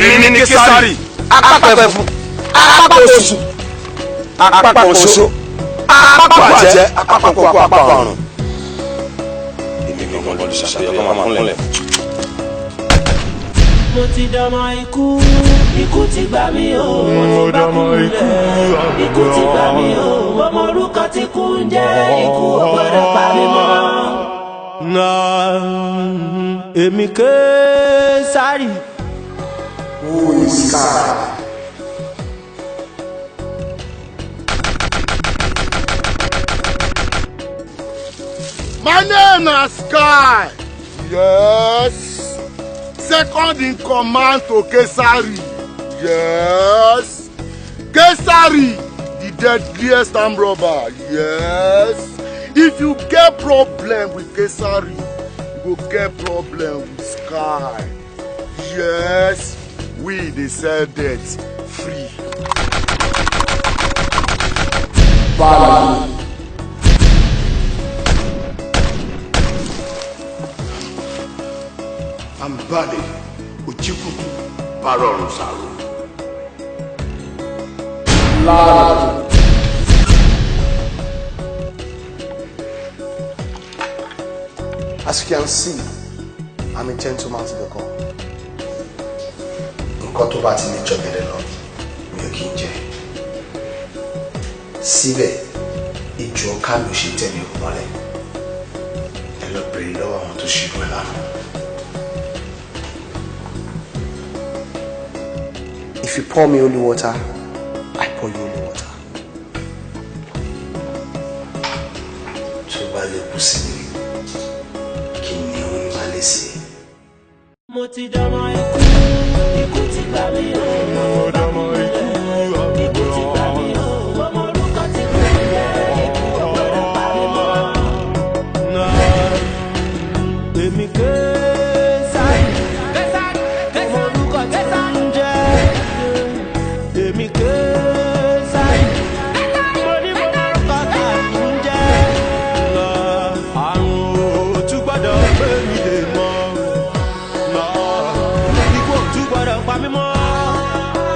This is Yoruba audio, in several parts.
Èmi ni Késárì. Apákan ẹ̀fún, apákan oṣù, apákan oṣó, apákan àjẹ́, apákan kú, apákan ọ̀run. Èmi gangan ló ṣàṣeyọ kọ́ máa kúnlẹ̀. Mo ti dọmọ ikú, ikú ti gbà mí o. Mo ti bá kú lẹ̀, ikú ti gbà mí o. Mo mọ orúkọ tí kú ń jẹ́, ikú ò gbọ́dọ̀ pa mí mọ́. Èmi Késárì. Who is Sky? My name is Sky. Yes. Second in command to Kesari. Yes. Kesari, the deadliest armed robber. Yes. If you get problem with Kesari, you go get problem with Sky. Yes. We dey sell debt free. Bala. I'm Bale Ojikutu Barọrun Saro. Lára. As you can see, I'm a gentleman to the core. Nǹkan tó bá ti lè jọ̀gẹ̀dẹ̀ lọ, mi ò kí ń jẹ. Síbẹ̀, ìjọ ọ̀ká mi ò ṣe tẹ̀ mí mọ́lẹ̀. Ẹ lọ bèrè lọ́wọ́ àwọn tó ṣírò ẹ̀ lánàá. If you pour me holy water, I pour you holy water. Tó bá lè kú sí mi, kí ni ó ní máa lè ṣe? Mo ti dọmọ ikú, ikú ti gbà mí o. Mo ti bá kú lẹ̀, ikú ti gbà mí o. Mo mọ orúkọ tí kú ń jẹ́, ikú ò gbọ́dọ̀ pa mí mọ́. Èmi Késárì, mo mọ orúkọ tí kú ń jẹ́. Èmi Késárì, mo ní mo mọ orúkọ tí kú ń jẹ́. Àrùn ò tún gbọ́dọ̀ gbé mi dè mọ́. Ikú ò tún gbọ́dọ̀ pa mí mọ́.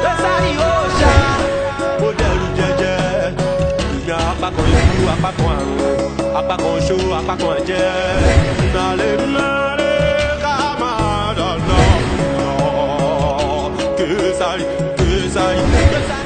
Késárì ó ṣá, mo dẹ̀rù jẹjẹ. Ìyá apákan ikú, apákan àrùn, apákan oṣó, apákan ẹ̀jẹ̀. Nàlẹ́ nàlẹ́ ká máa dọ̀nà. Késárì, Késárì, Késárì.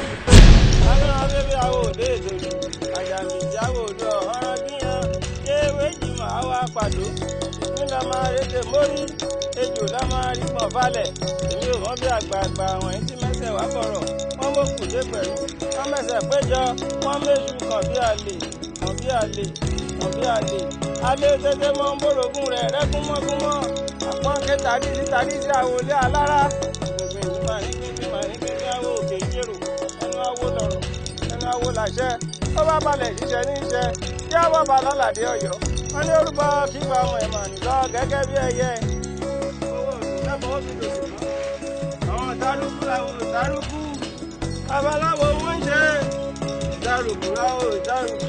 Ejò la máa rí pọ̀ balẹ̀, èmi ò mọ̀ bí àgbààgbà àwọn ẹni tí mẹ́sẹ̀ wá bọ̀rọ̀, wọ́n mọ̀kù dé pẹ̀lú, wọ́n mẹ́sẹ̀ péjọ, wọ́n méṣù kàn bí àlè, kàn bí àlè, kàn bí àlè. Alẹ́ tètè mọ́ ń bòrògùn rẹ̀ rẹ́gúnmọ́gúnmọ́, àpọ́nké tàdísí tàdísí àwòlé alára. Gbogbo ìlú máa ní gbígbí máa ní gbígbí àwọ̀ òkè ìjérò, ẹnu awo lọ̀rọ̀, ẹnu awo làṣẹ, ó bá balẹ̀ ṣiṣẹ́ ní iṣẹ́, kí á wọ́ ba lálàdé ọ̀yọ́. Wọ́n ní orúkọ kígba ọmọ ẹ̀ mà nìlọ gẹ́gẹ́ bí ẹyẹ. Àwọn ìdárúkú làwọn ìdárúkú, babaláwo wọ́n ń ṣe. Ìdárúkú làwọn ìdárúkú,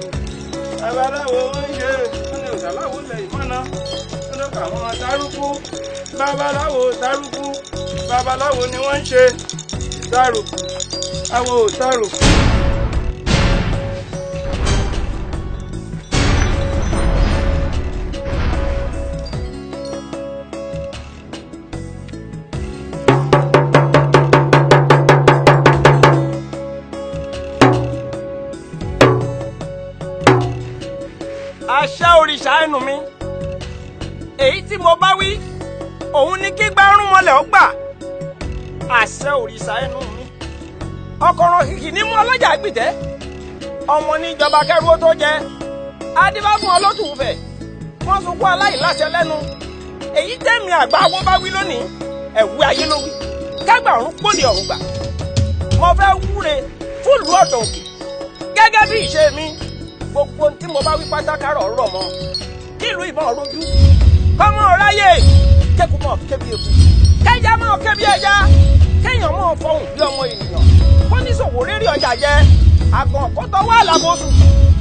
babaláwo wọ́n ń ṣe. Wọ́n ní òṣàláwo lẹ̀ ìmọ̀nà, wọ́n ló kà wọ́n ìdárúkú. Babaláwo ìdárúkú, babaláwo ni wọ́n ń ṣe. Ìdárúkú, àwọn ìdárúkú. Àṣẹ òrìṣà ẹnu mi, èyí tí mo bá wí, òun ni kí gbárùn mọ́lẹ̀ ó gbà. Àṣẹ òrìṣà ẹnu mi, ọkọ̀rọ̀ kìkì ní mú ọlọ́jà gbìtẹ́, ọmọ níjọba kẹrù ó tó jẹ, adébá fún ọlọ́tùfẹ̀, wọ́n sunkún aláìláṣẹ lẹ́nu. Èyí tẹ̀mí àgbà wo bá wí lónìí, ẹ̀wí ayé ló wí, kágbà ọ̀run pòdì ọ̀run gbà. Mo fẹ́ wúre fúlùú ọ̀dọ̀ òkè gẹ́gẹ́ bí ìṣe mi. Gbogbo tí mo bá wí pátákárọ̀ rọ̀ mọ́, kí ìlú ìmọ̀ rojú, kọ́mọ ráyè, kéku mọ̀ kébi eku, kẹja mọ̀ kébi ẹja, kéèyàn mọ̀ fọhùn bí ọmọ ènìyàn, kó níṣòwò rírì ọjà jẹ, àgàn kó tọwọ́ àlàbòsùn,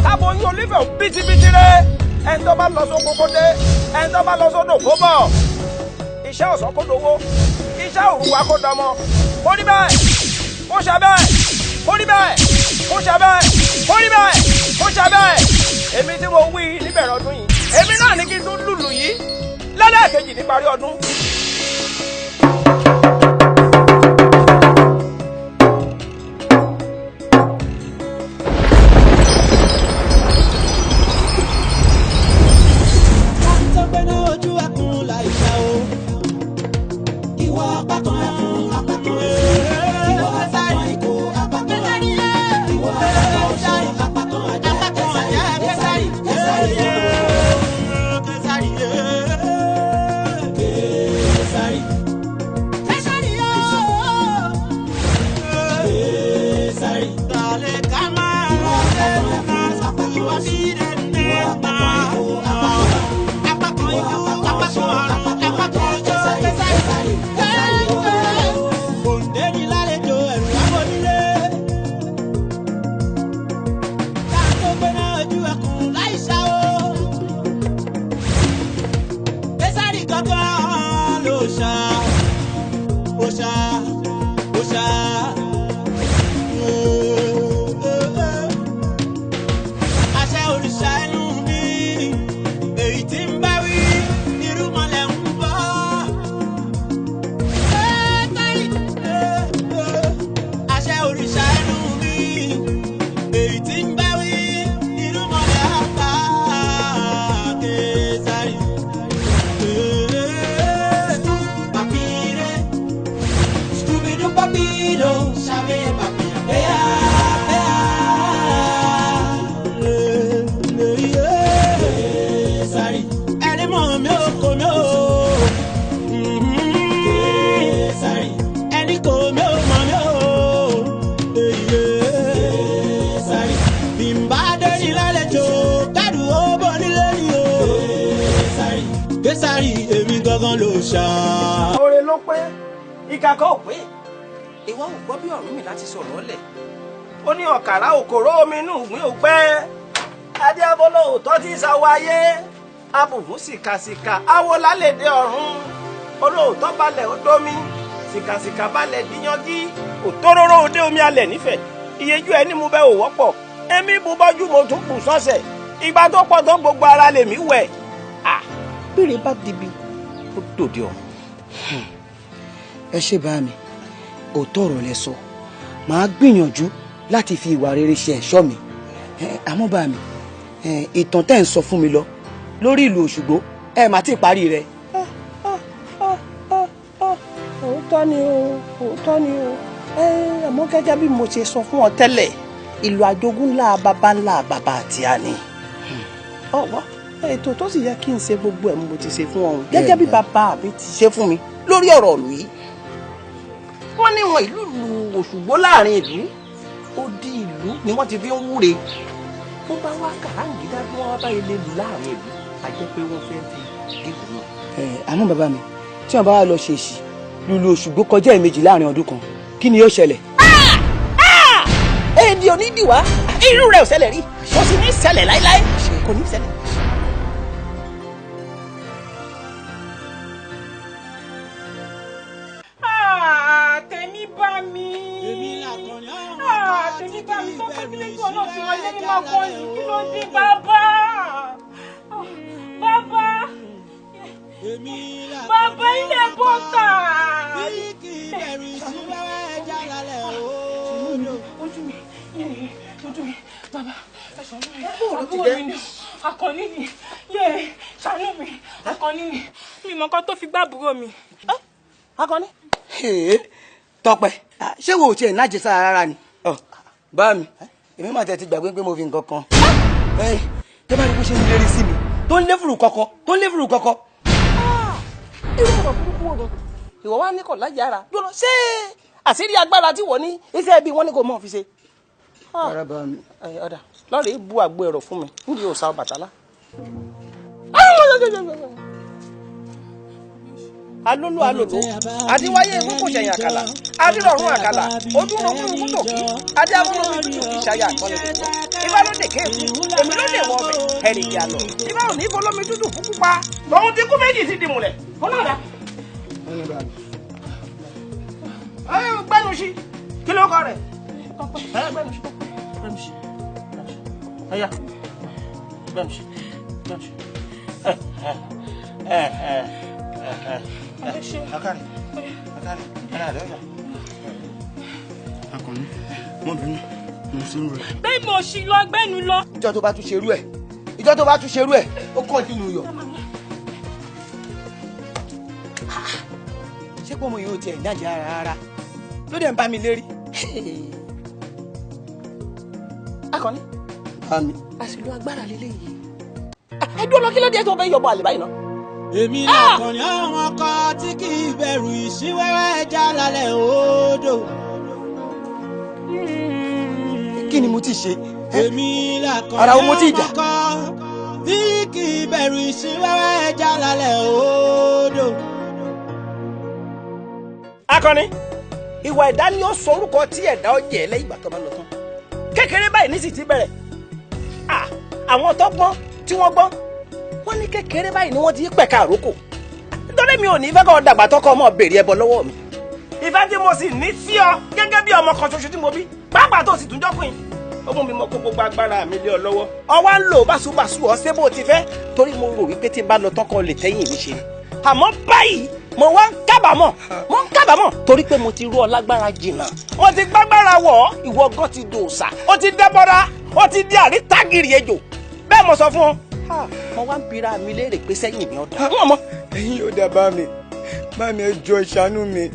káboyún olífẹ̀ bìtìbìtì rẹ, ẹni tó bá lọ sóko kó dé, ẹni tó bá lọ sódò kó bọ̀, iṣẹ́ ọ̀sán kó dowó, iṣẹ́ òru wa kó dọmọ, Kó rí bẹ́ẹ̀, kó ṣe bẹ́ẹ̀, kó rí bẹ́ẹ̀, kó ṣe bẹ́ẹ̀, kó rí bẹ́ẹ̀, kó ṣe bẹ́ẹ̀. Èmi tí mo wí níbẹ̀rẹ̀ ọdún yìí, èmi náà ní kí n tún lùlù yìí lẹ́lẹ́kejì níparí ọdún. Oore ló pé ìkà kan ò pé. Ìwọ ò gbọ́ bí Ọ̀rúnmìlà ti sọ̀rọ̀ ọ́lẹ̀. Ó ní ọ̀kàrà òkòrò omi inú ìgbín ò pẹ́. Adéábọ́lọ́ òótọ́ tí ń sawọ ayé. Abùfún sìkàsìkà awo lálẹ́dẹ ọ̀run. Olóòótọ́ balẹ̀ ó dómi. Sìkàsìkà balẹ̀ díyangí. Òtóróró òde omi alẹ̀ nífẹ̀ẹ́. Ìyẹ́jú ẹni mú bẹ́ẹ̀ ò wọ́pọ̀. Èmi bu bọ́jú mo tún bù sọ́sẹ̀. Ìgbà tó pọ̀ tó gbogbo ara lèmi wẹ̀. Bèrè bá dibi ó dòde ọ̀run. Ẹ ṣe bá mi, òótọ́ ọ̀rọ̀ lẹ sọ. Màá gbìyànjú láti fi ìwà rere ṣe ẹ̀ṣọ́ mi. Àmọ́ bá mi, ìtàn tẹ́ ń sọ fún mi lọ lórí ìlú Òṣùgbó, ẹ má ti parí rẹ̀. Òótọ́ ni o, òótọ́ ni o. Àmọ́ gẹ́gẹ́ bí mo ṣe sọ fún ọ tẹ́lẹ̀, ìlú àjogún ńlá baba ńlá bàbá àti àní. Ọ̀wọ́ ètò tó sì yẹ kí n ṣe gbogbo ẹ̀ mo ti ṣe fún ọ̀hún gẹ́gẹ́ bí bàbá mi ti ṣe fún mi lórí ọ̀rọ̀ ìlú yìí. Wọ́n ní wọn ìlú lu Òṣùgbó láàrin ìlú, odi ìlú ni wọ́n ti fi ń wúre. Bó bá wá kàráǹgídá bí wọ́n bá ilé lù láàrin ìlú, a jẹ́ pé wọ́n fẹ́ fi gígùn náà. Àmọ́ bàbá mi, tí wọ́n bá wá lọ ṣèṣì lulu Òṣùgbó kọjá ẹ̀ẹ̀mejì láàrin ọdún kan, kí ni yóò ṣẹlẹ̀? Èdè onídìwá, irú rẹ̀ ò ṣẹlẹ̀ rí, kò sì ní ṣẹlẹ̀ láíláí, kò ní ṣẹlẹ̀. Tèmi bá mi. Tèmi bá mi tó pé kílé tí ọ̀nà tí wọ́n lé ní máa kọ́ yìí kí ló dé bàbá. Bàbá. Bàbá ilé bọ́tà. Ojú mi, ojú mi, bàbá, àbúrò mi ni, Àkànní ni, ṣàánú mi, Àkànní ni, mi mọ̀ nǹkan tó fi gbá àbúrò mi. Àkànní. Tọ́pẹ́, ṣé wo ò tiẹ̀ náà jẹ sára rárá ni? Bá mi, èmi máa tẹ̀ ti gbàgbé pé mo fi nǹkan kan. Tẹ́ bá rí bó ṣe ń lérí sí mi, tó ń lé fùrù kọ̀kọ̀, tó ń lé fùrù kọ̀kọ̀. Irú ọ̀rọ̀ burúkú wo ni? Ìwọ wá ní kò láyàrá. Dúró ṣé àṣírí agbára tí wọ́n ní iṣẹ́ bí wọ́n ní kò mọ̀ fi ṣe. Rárá bá mi. Ọ̀dà lọ́ọ̀rẹ́ bu àgbo ẹ̀rọ fún mi níbi òòṣà Ọbàtálá. Alólú alòló, adéwáyé ikú kò ṣẹ̀yìn àkàlà, adírọ̀rùn àkàlà, ojúrògún ikú tòkí, adé abúlómi tútù kì í ṣayà àkọlẹ̀ lè ibà ló dè kéèkú, èmi ló lè wọ ọbẹ̀, ẹ̀rì ìyá lọ. Ibà ò ní bolómi tútù fún púpa, tòun ti kú méjì ti dìmùlẹ̀. Ọlọ́dà. Ẹ gbẹ́nu sí, kí ló kọ rẹ̀? Ẹ gbẹ́nu sí, gbẹ́nu sí, ọ̀yà gbẹ́nu sí, gbẹ́nu sí. Ẹ ẹ ẹ ẹ ẹ ọkàrẹ̀ ọkàrẹ̀ ẹ̀rọ àdé ọjà. Akànní, mọ bínú, mo ṣe ń rẹ. Bẹ́ẹ̀ mo ṣì lọ gbẹ́nu lọ. Ìjọ tó bá tún ṣerú ẹ̀, ìjọ tó bá tún ṣerú ẹ̀, ó kàn sínú yọ̀. Ṣé pé ọmọ yìí ò tiẹ̀ jáde rárá rárá ló dẹ̀ ń bá mi lérí. Akànní. Bá mi. Àṣìlò agbára lélẹ́yìí. Ẹ dúró lọ, kí ló dé tó fẹ́ yọ̀bọ̀ àlè báyìí náà? Èmi làkànní àwọn ọkọ tí kì í bẹ̀rù ìṣíwẹ́wẹ́ ẹja lálẹ́ odò. Kí ni mo ti ṣe? Èmi làkànní Ara wo mo ti àwọn dà? ọkọ tí kì í bẹ̀rù ìṣíwẹ́wẹ́ ẹja lálẹ́ odò. Akànní, ìwà ẹ̀dá ni ó sọ orúkọ tí ẹ̀dá ó jẹ́ lẹ́yìn ìgbà tó bá lọ tán. Kékeré báyìí ní sì ti bẹ̀rẹ̀. Àwọn tó gbọ́n tí wọ́n gbọ́n, wọ́n ní kékeré báyìí ni wọ́n ti pẹ̀ka àrókò. Nítorí mi ò ní fẹ́ kọ́ dàgbà tọkọ ọmọ béèrè ẹbọ lọ́wọ́ mi. Ìfẹ́ tí mo sì ní sí ọ gẹ́gẹ́ bí ọmọ kan ṣoṣo tí mo bí, pàápàá tó sì tún jọ́kùn. Ó mú mi mọ kó gbogbo agbára mi lé ọ lọ́wọ́. Ọwá ń lò báṣubàṣu ọ ṣé bó ti fẹ́, torí mo rò wípé tí n bá lọ tán kọ́ lè tẹ́yìn mi ṣe. Àmọ́ báyìí mo wá ń kábàámọ̀, mo ń kábàámọ̀ torí pé mo ti rú ọ lágbára jìnnà. Mo ti gbágbára wọ̀ ọ́, ìwọ gan ti dòòṣà, ó ti dẹ́bọ́ra, ó ti di àríntàgìrì ejò. Bẹ́ẹ̀ mo sọ fún ọ. Mo wá ń bira mi léèrè pé sẹ́yìn mi ọ̀dà. Wọ́n mọ̀. Ẹ̀yin yóò dá bá mi, bá mi, ẹ jọ̀ọ́ ẹ ṣàánú mi,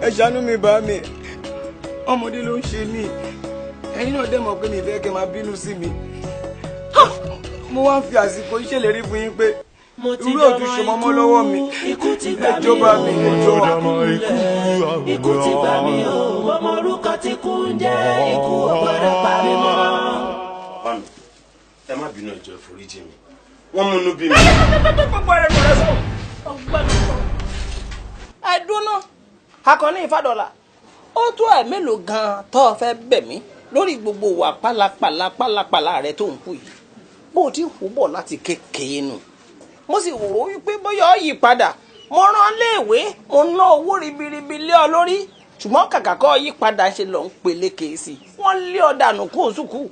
ẹ ṣàánú mi bá mi. Ọmọdé ló ń ṣe mí, ẹ̀yin náà dẹ̀ mọ̀ pé mi fẹ́ kẹ́ máa bínú sí mi. Mo wá ń fi àsìkò ìṣèlérí fún yín pé irú òtún ṣe mọ́mọ́ lọ́wọ́ mi. Ẹ jọ̀ọ́ bá mi, ẹ jọ̀ọ́. Ikú ti gbà mí o, mo mọ orúkọ tí kú ń jẹ́, ikú ò gbọ́dọ̀ pa mí mọ́. Bàbá mi, ẹ má bínú, ẹ jọ̀ọ́ ẹ foríjì mi, wọ́n múnú bí mi. Gbogbo ẹrẹ rẹ sọ ọgbẹni sọ. Ẹ dúná, Akànní Ìfàdọ̀là, ó tó ẹ̀ mélòó gan-an tó o fẹ́ bẹ̀ mí lórí gbogbo wà pálapàla pálapàla rẹ tó ń kú yìí, bó o ti hù bọ̀ láti kékeré nù. Mo sì wò ó wípé bóyá ó yí padà. Mo rán léèwé, mo ná owó ribiribi lé ọ lórí, ṣùgbọ́n kàkà kọ́ yí padà ṣe lọ ń peléke sí i. Wọ́n lé ọ dànù kó o sùkú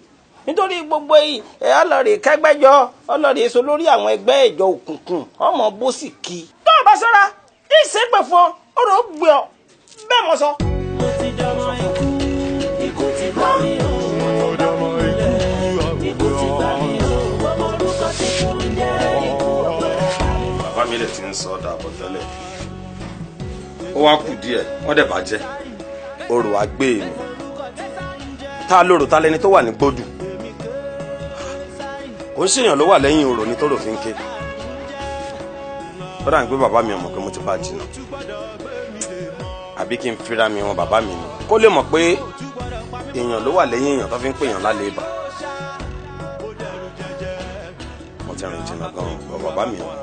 nítorí gbogbo yìí. Ẹ ọlọ́rẹ̀ kẹgbẹ́jọ, ọlọ́rẹ̀ èso lórí àwọn ẹgbẹ́ ìjọ òkùnkùn ọmọ bó sì kí. Tó o bá ṣọ́ra, ìṣèpè fún ọ, ọ̀rọ̀ ó gbé ọ, bẹ́ẹ̀ mo sọ. Mo ti dọmọ ikú, ikú ti gbà mí o, ikú ti gbà mí o, mo mọ orúkọ tí kú ń jẹ́, ikú ò gbọ́dọ̀ pa mí mọ́. Bàbá mi lè ti ń sọ ọ́ dàbọ̀ tẹ́lẹ̀, ó wá kù díẹ̀ wọ́n dẹ̀ bàjẹ́. Orò á gbé mi ta lóru, ta lẹni tó wà ní gbódù? Kò ń ṣèyàn ló wà lẹ́yìn orò ní tóró fi ń ké. Ó dà ní pé bàbá mi ò mọ̀ pé mo ti bá a jìnnà, àbí kí n fira mi wọn bàbá mi ni kó lè mọ̀ pé èèyàn ló wà lẹ́yìn èèyàn tó fi ń pèèyàn lálẹ́ ibà. Mo ti rìn jìnnà gan-an, bọ̀ bàbá mi ò mọ̀.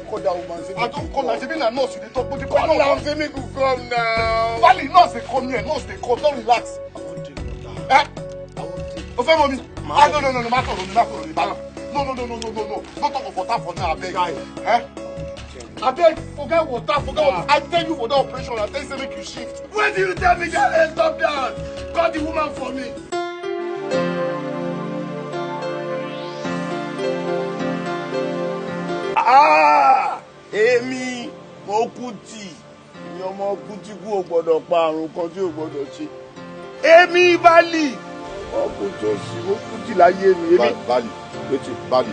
Call that woman. Say, I don't call her. She be na nurse. You dey talk, but you call am say make you come now. Valley, nurse dey come here. Nurse dey come. Don't relax. I wan drink water. Eh? I wan drink. O fẹ́ mọ̀ mi? Ah, no, no, no, no, má sọ̀rọ̀ mi, má sọ̀rọ̀ mi, bala. No, no, no, no, no, no, no. No talk of water for now, abeg. Eh? Abeg, forget water, forget water. I tell you for that operation, I tell you say make you shift. Wetin you tell me, girl? Stop that. Call the woman for me. Ah! Èmi mo kú tì, èmi ọmọ kú tí kú ò gbọ́dọ̀ pa, àrùn kan tí ò gbọ́dọ̀ ṣe. Èmi Bali ọkùn tó sì, mo kú tì láyé mi. Èmi. Bali, wetin? Bali,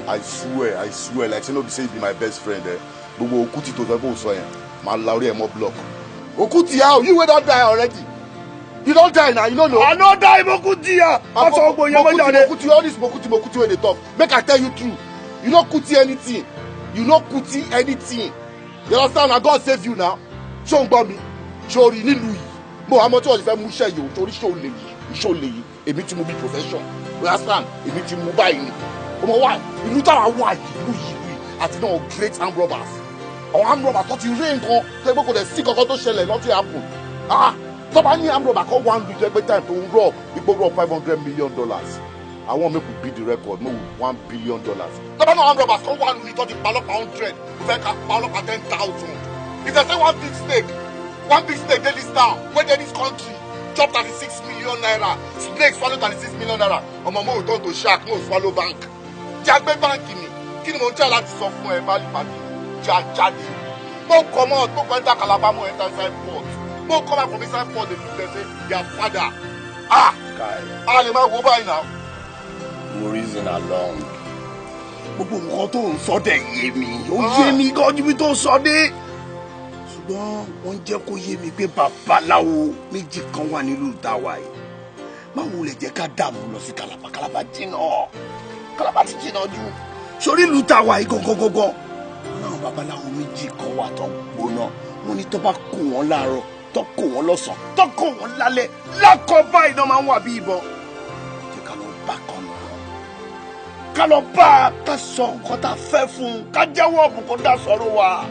I swear, I swear, like say no be say you be my best friend, eh. Gbogbo Okuti tó fẹ́ kó sọ yẹn, máa la orí ẹ̀ mọ́ block. Okuti how? You wey don die already. You don die na, you no know. I no die, mo kú tì ya. Má sọ gbogbo yẹn mọ́ jáde. Mokuti, all this Mokuti, Mokuti wey dey talk. Make I tell you true. You no kuti anything. You no kuti anything. You understand? Na God save you now. Ṣé o ń gbọ́ mi? Ṣé o rí nílùú yìí? Mo àmọ́ tí wọ́n ti fẹ́ mú iṣẹ́ yìí o, torí ṣé o lè yìí? Iṣẹ́ o lè yìí. Èmi ti mú bí profession. You understand? Èmi ti mú báyìí ni. Ọmọ wa, ìlú táwa wà yìí, ìlú yìí, ìlú yìí, àti náà great armed robbers. Àwọn armed robbers tó ti rí nǹkan tó ẹgbẹ́ kò dẹ̀ sí kankan tó ṣẹlẹ̀, nothing happen. Ah! Tó bá ní armed robber kan wà ń lu jẹ́ pé time tó ń rob ipò rob $500 million. I wan make we beat the record, make we $1 billion. Tó bá ní armed robbers kan wà ń lu tó ti pa ọlọ́pàá 100, mo fẹ́ ká pa ọlọ́pàá 10,000. If they say one big snake dey this town wey dey this country chop ₦36 million, snake swallow ₦36 million, ọmọ mo turn to shark, mo swallow bank. Jágbé báńkì mi, kí ni mo ń try láti sọ fún ẹ, bá pàdé já jáde? Mo comot, mo go enter Calabar, mo enter inside port, mo come out from inside port, dey look dem say their father. Ah, a lè máa wo báyìí now. Mo reason along, gbogbo nǹkan tó ń sọ dẹ̀ yé mi, ó yé mi gan ju bí tó ń sọ dé, ṣùgbọ́n wọ́n jẹ́ kó yé mi pé babaláwo méjì kan wà nílùú tàwa yìí. Báwo lè jẹ́ ká dààmú lọ sí Calabar? Calabar jìnnà, Calabar ti jìnnà jù sórí ìlú tàwa yìí gangan gangan. Wọn náà babaláwo méjì kan wà tó gbóná. Wọn ní tó bá kó wọn láàárọ̀, tó kó wọn lọ́sàn-án, tó kó wọn lálẹ́, lákọ báyìí náà máa ń wà bí ìbọn. Jẹ́ ká lọ bá kan nù wọn, ká lọ bá a, ká sọ nǹkan tá a fẹ́ fún un, ká jẹ́wọ́ ọ̀bùn kó dá sọ̀rọ̀ wa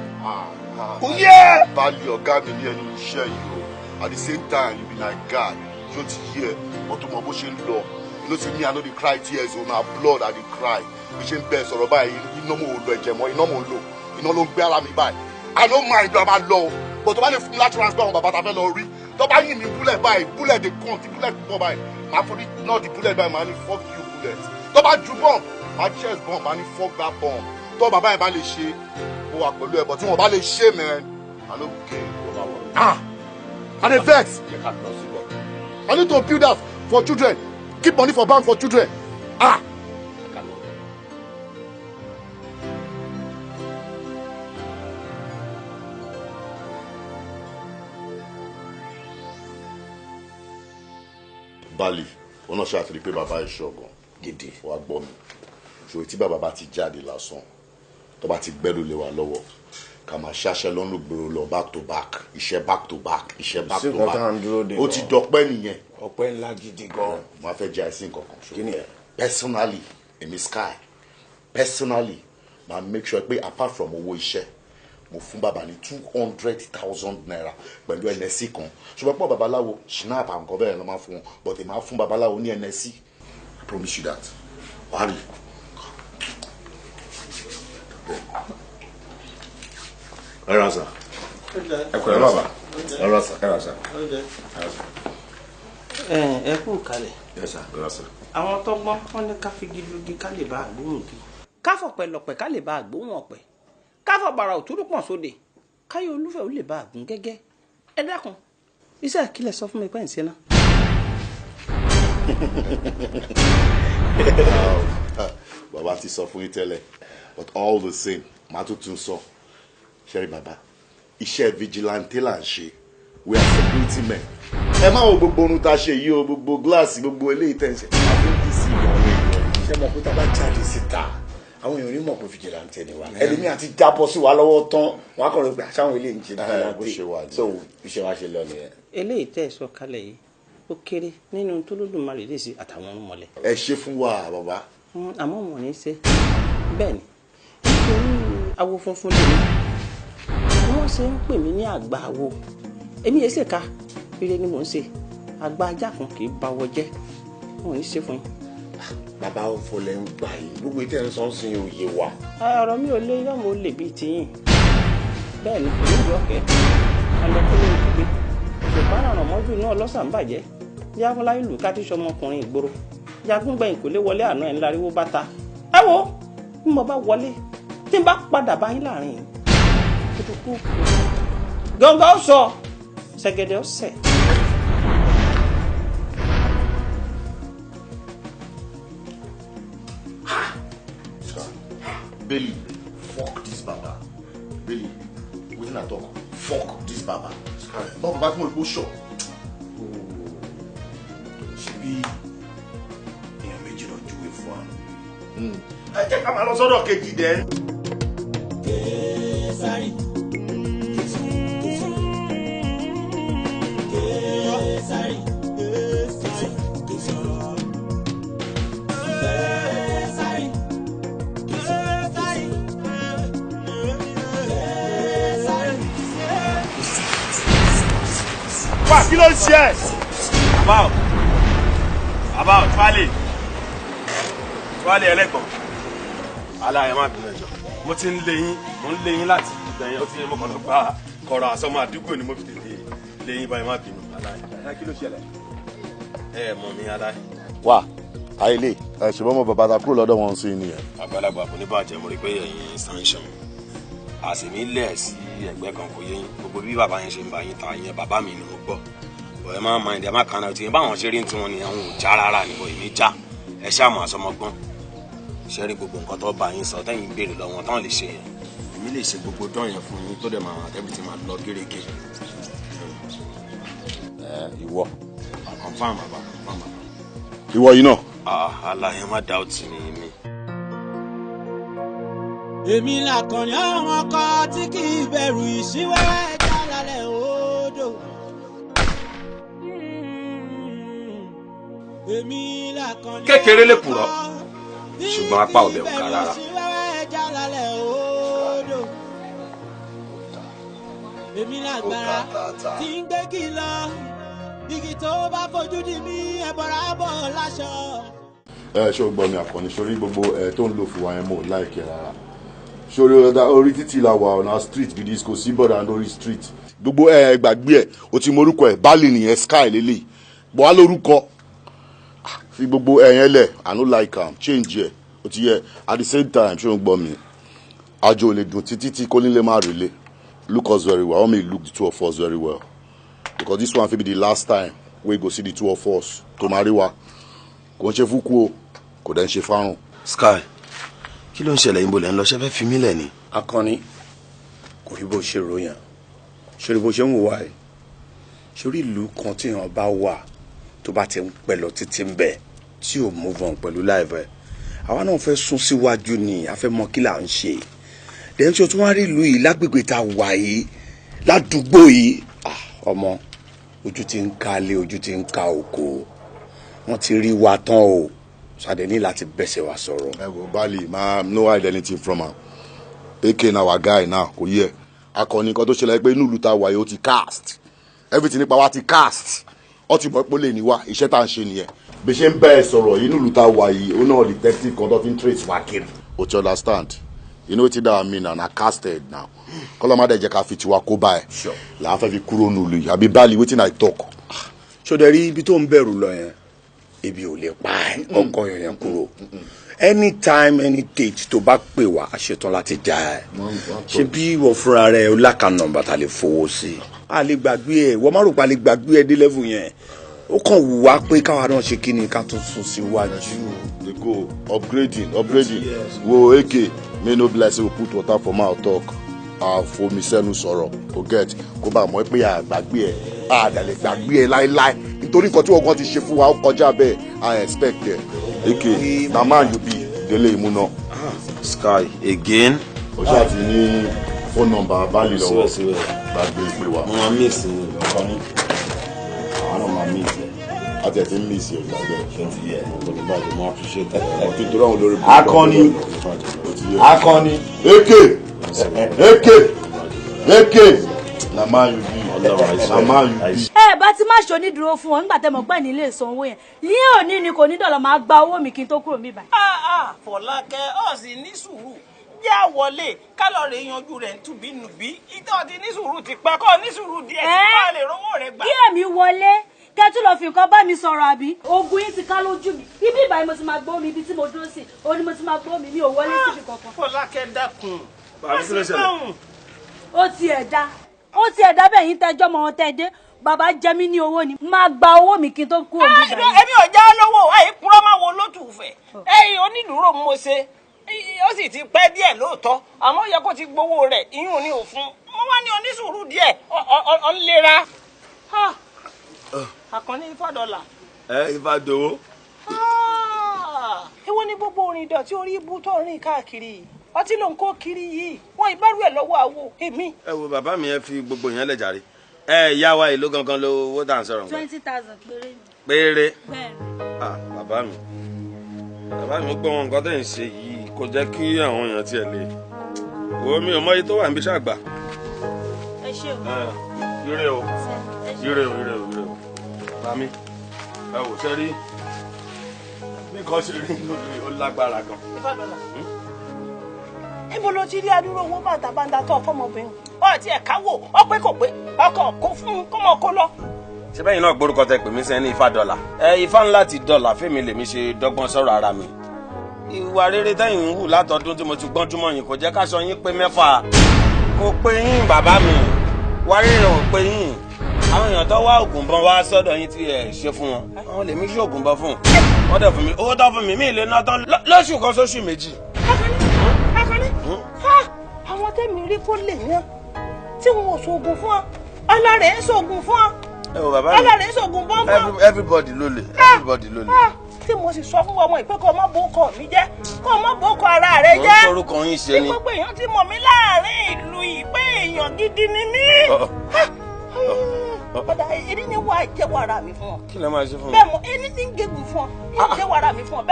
kò yẹ. Báàlì ọ̀gá mi ní ẹnu iṣẹ́ yìí o. At the same time, you be my guy, ṣó ti yẹ ọtún mọ bó ṣe ń lọ? You know say me, I no dey cry tears o, na blood I dey cry. Bí ṣe ń bẹ sọ̀rọ̀ báyìí, iná mo ò lọ ẹ̀jẹ̀ mọ́, iná mo ń lò, iná ló ń gbé ara mi báyìí. I no mind bí a máa lọ o, but tó bá lè fún mi láti transfer àwọn bàbá ta fẹ́ lọ rí, tó bá yìn mí bullet báyìí, bullet dey come, tí bullet pọ̀ báyìí, màá forí náà di bullet báyìí, màá ní fuck you bullet. Tó bá ju bomb, màá chest bomb, màá ní fuck that bomb. Tó bàbá yẹn bá lè ṣe, mo wà pẹ̀lú ẹ̀, but tí wọ́n bá lè ṣe, man, I no gain. Ah, I dey vex. I need to build house for children, keep money for bank for children. Ah. Bali wọn náà ṣàtìrí pé bàbá ẹ ṣọgàn gidi. Wàá gbọ́ mi, ṣòro tí bàbá bá ti jáde lásán, tó bá ti gbẹ́rù lé wa lọ́wọ́, ká máa ṣáṣẹ́ lọ́nà gbòòrò lọ, back to back iṣẹ́, back to back iṣẹ́, back Sí to nǹkan back. tá à ń dúró dè Ó gan. ti dọpẹ́ nìyẹn. Ọpẹ́ ńlá gidi gan. Mo á fẹ́ jẹ́ àìsí nǹkan kan. Kí ni ẹ? Personally, èmi Sky, personally, máa make sure pé apart from owó iṣẹ́, mo fún bàbá ní ₦200,000 pẹ̀lú nsc kan, ṣùgbọ́n pọ̀ babaláwo schnapps àwọn nǹkan bẹ́ẹ̀ ló máa fún wọn, but èmi máa fún babaláwo ní nsc. I promise you that. Wàá rí. Ẹ ra sà. Ẹ kúrẹ́ bàbá. Ẹ ra sà. Ẹ ra sà. Ẹ kú kalẹ̀. Yes sir. Ẹ ra sà. Àwọn tọgbọ́n wọn ní ká fi gidugi ká lè bá àgbóhùn gi, ká fọ̀pẹ̀ lọ̀pẹ̀ ká lè bá àgbóhùn ọ̀pẹ̀, ká fọ̀ bàrà òtúrú pọ̀n sóde, káyọ̀ olúfẹ̀ ó lè bá àgún gẹ́gẹ́. Ẹ dákun, iṣẹ́ ìkílẹ̀ sọ fún mi pé ń ṣe náà. Bàbá ti sọ fún yín tẹ́lẹ̀, but all the same, màá tún tún sọ. Ṣẹ́rí bàbá, iṣẹ́ vigilante là ń ṣe. We are security men. Ẹ má wo gbogbo orun tá a ṣe yìí o, gbogbo gíláàsì, gbogbo eléyìí tẹ̀ ń ṣe, àfi ń dì sí ìwọ̀n èèyàn. Ṣé mo pé tá a bá jáde síta, àwọn èèyàn onímọ̀ pé vigilante ni wa. Ẹlòmíì àti jábọ́ sí wa lọ́wọ́ tán, wọn á kàn rí pé àṣàwọn ilé ń ṣe Bó ṣe wà vigilante. ní. So iṣẹ́ wa ṣe lọ nìyẹn. Eléyìí tẹ́ ẹ sọ kalẹ̀ yìí, ó kéré nínú tó lódùmarè lè ṣe àtàwọn ọmọlẹ̀. Ẹ ṣe fún wa bàbá. Àmọ́ wọn ò ní í ṣe bẹ́ẹ̀ ni, nítorí awo funfun lèmi, wọ́n ṣe ń pè mí ní àgbà awo. Èmi yẹn ṣèkà, ire ni mò ń ṣe. Àgbà ajá kan kì í bawọ jẹ́. Wọn ò ní ṣe fún yín. Bàbá, òfò lẹ ń gbà yìí, gbogbo ìtẹ́ ń sọ ń sin òye wa. Ọ̀rọ̀ mi ò lé yọ̀mọ̀ ó lè bíi tiyín. Bẹ́ẹ̀ ni, kò ní ìlú ọ̀kẹ́ alọ́kọ́ ló ń gbé ṣùgbọ́n àrùn mọ́jú náà lọ́sàn-án bàjẹ́ yáfúnláyé lù kátíṣọ ọmọkùnrin ìgboro jagungbẹ̀yìn kò lè wọlé àná ẹ̀ ńláriwo bá ta. Ẹ wo, bí mo bá wọlé, tí n bá padà bá yín láàrin yìí, kútukú gángan ó sọ ṣẹ̀gẹ̀dẹ̀ ó sẹ̀. Bailey, fuck this baba. Bailey, wetin I talk? Fuck this baba. Báwo bàbá tí mo rí kó sọ. Ṣebí èèyàn méjì lọ júwe fún wa. Ẹ jẹ́ ká máa lọ sọ́dọ̀ kejì dẹ́. Kesari. Kesari. Kesari. Kesari. Kesari. Kesari. Wá Kí ló ń ṣe ẹ. Bàbá o tuwálé tuwálé ẹlẹ́gbọ̀n aláyẹ má bínú ẹjọ́ mo ti ń lé yín mo ń lé yín láti ìgbẹ̀yìn ó ti yẹ mo kàn lọ gba kọ̀rọ̀ àsọmọ àdúgbò ni mo fi tètè lé yín báyìí má bínú aláyẹ. Kí ló ṣẹlẹ̀. Ẹ mọ̀ mi aláyẹ. Wà àìlè ẹ ṣùgbọ́n mo bàbá ta kúrò lọ́dọ̀ wọn sí ni ẹ. Àgbàlagbà kò ní bàjẹ́ mo rí pé ẹ̀yin sanction àsèmí lẹ̀ sí ẹgbẹ́ kan kò yé yín gbogbo bí bàbá yẹn ṣe ń bá yín ta yẹn bàbá mi ni mo gbọ́ bọ̀ ẹ má máa ẹ má kàn án tí báwọn ṣe rí ní tiwọn ni àwọn ò já rárá ni bọ̀ èmi já ẹ ṣáàmù àsọmọgbọ́n ṣe rí gbogbo nǹkan tó bá yín sọ tẹ́yìn béèrè lọ́wọ́ wọn táwọn lè ṣe yẹn èmi lè ṣe gbogbo dán yẹn fún yín tó dẹ̀ máa tẹ́bi tí máa lọ gérégé. Ìwọ. Confirm bàbá, confirm bàbá. Ìwọ yìí náà. Aláyẹn má doubt mi mi. Èmi làkànní àwọn ọkọ tí kì í bẹ̀rù ìṣíwẹ́wẹ́ ẹja lálẹ́ odò. Èmi làkànní Kékeré lè purọ́ ṣùgbọ́n apá ọbẹ̀ ò ká rárá. ẹja lálẹ́ odò. Èmi làgbára tí ń gbé kí lọ igi tó bá fojú di mí ẹ̀bọ̀rà bọ̀ láṣọ. Ẹ ṣé o gbọ́ mi Àkànní sórí gbogbo ẹ tó ń lò fún wa yẹn mo láìkẹ́ rárá sórí orí títì la wà ọ̀nà street gidi kò sí bọ̀dà lórí street gbogbo ẹ gbàgbé ẹ o ti morúkọ ẹ báàlì nìyẹn sky lélẹ̀ bọ́ á lórúkọ fi gbogbo ẹ yẹn lẹ̀ I no like am change ẹ o ti yẹ at the same time ṣé o gbọ́ mi àjò ò lè dùn títí tí kò nílé má rèlé look us very well I want me look the two of us very well because this one fit be the last time wey go see the two of us tó máa rí wa kò ń ṣe fúkú o kò dẹ̀ ń ṣe fárùn. Sky kí ló ń ṣẹlẹ̀ yín bolẹ̀ ń lọ ṣe fẹ́ fi mí lẹ̀ ni. Akànní kò rí bó ṣe ròyìn ṣorí bó ṣe ń wò wá ẹ ṣorí ìlú kan tí èèyàn bá wà tó bá ti ń pẹ́ lọ títí ń bẹ̀ tí ò move on pẹ̀lú láìpẹ́ àwa náà fẹ́ sún síwájú ni a fẹ́ mọ kí là ń ṣe dẹ́n tí o tún wá rí ìlú yìí lágbègbè tá a wà yìí ládùúgbò yìí ọmọ ojú ti ń ka lé ojú ti ń ka oko wọ́n ti rí wa tán o sade ní láti bẹ̀sẹ̀ wa sọ̀rọ̀. Ẹ wo Bali ma no hide anything from am AK na our guy now kò yẹ Akànní nǹkan tó ṣẹlẹ̀ pé inú ìlú ta wà yìí ó ti cast everything nípa wa ti cast ó ti mọ̀ pé ó lè ní wa iṣẹ́ tá à ń ṣe nìyẹn bí ṣe ń bẹ́ ẹ sọ̀rọ̀ inú ìlú ta wà yìí ó náà detective kan tó fi ń trace wa kiri. O ti understand you know wetin that mean na na casted now kọ́lọ́mọdé jẹ́ ká fi tiwa kó báyìí là á fẹ́ fi kúrò nílùú yìí àbí Bali wetin I talk. Ṣó dẹ̀ rí ibi tó ń bẹ̀rù lọ yẹn ebi ò lè pa ẹ ọkọ yẹn kúrò anytime any date tó bá pè wá a ṣetán láti já ẹ ṣe bí ìwọ fúnra rẹ o láka nọ́mbà tá lè fowó sí a lè gbàgbé ẹ wọ́n má rò pa lè gbàgbé ẹ dé level yẹn ó kàn wù wá pé káwa náà ṣe kí ni ká tún sún síwájú. Dey go upgrading upgrading wo AK may no be like say we put water for mouth talk àfomi sẹ́nu sọ̀rọ̀ kò get kó bá mọ̀ pé àgbàgbé ẹ̀ àdàlẹ̀ gbàgbé ẹ̀ láéláé nítorí nǹkan tí wọ́n kan ti ṣe fún wa ó kọjá bẹ́ẹ̀ I expect ẹ̀ AK na man you be délé ìmúná. Sky again. O ṣáà ti ní phone number Bali lọ́wọ́ gbàgbé pé wa. Mo máa miss Akànní àwọn náà máa miss ẹ. A ti ẹ̀ ti ń miss ẹ̀ gbàgbé. Ṣé ti yẹ kò ní bàjẹ́ mo appreciate ẹ. Ọ̀tún torí àwọn olórí. Akànní Akànní. AK AK AK na man you be na man you be. Ẹ bá ti má ṣe onídùúró fún wọn nígbà tẹ́ mọ̀ pé nílé ìsanwó yẹn ní òní ni kò ní dọ̀lọ́ máa gba owó mi kí n tó kúrò níbí báyìí. Fọlákẹ́ ọ̀ sì ní sùúrù yá wọlé kálọ̀rì yanjú rẹ̀ ń tùbí nùbí ìtọ́ ti ní sùúrù ti pẹ́ kọ́ ní sùúrù díẹ̀ tí bá lè rówó rẹ̀ gbà. Kí èmi wọlé kẹ́ tún lọ fi nǹkan bá mi sọ̀rọ̀ àbí ogun yín ti ká lójú mi ibi ìbàyìí mo ti máa gbó mi ibi tí mo dúró sí òun ni mo ti máa gbó mi mi ò wọlé síbi kankan. Fọlákẹ́ dákun. Bàbá kí ló ṣẹlẹ̀? Ó ti ẹ̀dá ó ti ẹ̀dá bẹ́ẹ̀ yín tẹ́jọ́ mọ́ wọn tẹ́ dé bàbá jẹ mí ní owó ni máa gba owó mi kí n tó kúrò níbí báyìí. Èmi ò já lówó àìkúrọ́ máa wo lótùfẹ̀ ẹ̀yìn onídùúró mo ṣe ó sì ti pẹ́ díẹ̀ lóòótọ́ àmọ́ ó yẹ kó ti gbowó rẹ̀ ìyún ni ò fún mo wá ní onísùúrù díẹ̀ ọ̀ ń lera. Àkànní ifá dọ́là. Ẹ ifá dowó. Èwo ni gbogbo orin ìdọ̀tí orí ibú tó ń rìn káàkiri ọtí ló ń kó kiri yìí wọn ìbárù ẹ lọ́wọ́ àwo èmi. Ẹ wo bàbá mi ẹ fi gbogbo yẹn lẹ jàre ẹ ìyá wa èló gangan ló owó tá à ń sọ̀rọ̀ nǹkan. 20,000 péré ni. Péré. Bẹ́ẹ̀ni. Bàbá mi bàbá mi gbọ́ wọn nǹkan tẹ̀ ń ṣe yìí kò jẹ́ kí àwọn èèyàn tiẹ̀ lè wo mi ò mọ iye tó wà níbi ṣàgbà. Ẹ ṣé o. Ire o ire o ire o ire o. Bami, ẹ wò ṣe rí bí nǹkan ṣe rí lóde ó lágbára gan. Ifádọ́là, níbo ló ti rí adúrú owó bàtàbàtà tó fọmọbìnrin? Ọ àti ẹ̀ka wò, ọ pé kò pé, ọkọ̀ kó fún un kó mọ̀ kó lọ. Ṣé bẹ́yìn náà gbórúkọ tẹ pè mí sẹ́ni Ifádọ́là? Ẹ ifá ńlá ti dọ́là fẹ́mi lèmi ṣe dọ́gbọ́n sọ̀rọ̀ ara mi. Ìwà rere tẹ́yìn ń hù látọdún tí mo ti gbọ́njú mọ́ yín kò jẹ́ káṣọ yín pé mẹ́fà. Kò pé yín bàbá mi, wà rere ò pé yín. Àwọn èèyàn tó wá ògùn bọ́n wá sọ́dọ̀ yín tí ẹ ṣe fún wọn. Àwọn lèmi ṣe ògùn bọ́n fún. Wọ́n dẹ̀ fún mi, owó tó fún mi, mi lè ná tán lóṣù kan sóṣù méjì. Akọni, àwọn tẹ́mi rí kó lè yan tí wọn ò ṣoògùn fún ọ, ọlọ́rẹ̀ ń ṣoògùn fún ọ. Ẹ wo bàbá mi, ọlọ́rẹ̀ ń ṣoògùn bọ́n fún ọ. Everybody ló lè, everybody ló lè. Tí mo sì sọ fún ọmọ ìpé kó má bókọ mi jẹ́, kó má bókọ ara rẹ jẹ́. Mo ń torúkọ yín ṣe ni. Tí gbogbo èèyàn ti mọ̀ mí láàrin ìlú yìí pé èèyàn gidi ni mí. Ọ̀dà èyí ni wàá jẹ́wọ́ ara mi fún ọ. Kí lẹ máa ṣe fún mi? Bẹ́ẹ̀ mo ẹni tí ń gégùn fún ọ, ń jẹ́wọ́ ara mi fún ọ.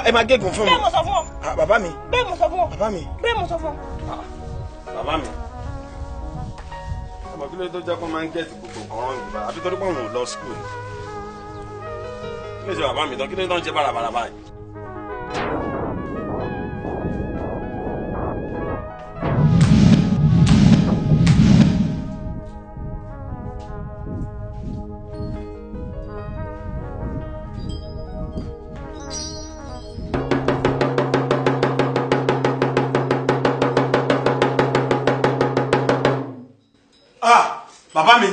Ẹ máa gégùn fún mi. Bẹ́ẹ̀ mo sọ fún ọ. Bàbá mi. Bẹ́ẹ̀ mo sọ fún ọ. Bàbá mi. Bẹ́ẹ̀ mo sọ fún ọ. Bàbá mi. Ọmọ kí ló tó jẹ́ kó máa ń gẹ̀ẹ́sì gbogbo nǹkan rán ìgbà àbí torí pé òun ò lọ skul. Kí ló ṣe bàbá mi tán? Kí ló tó ń ṣe bàràbàrà báyìí? Ah, bàbá mi,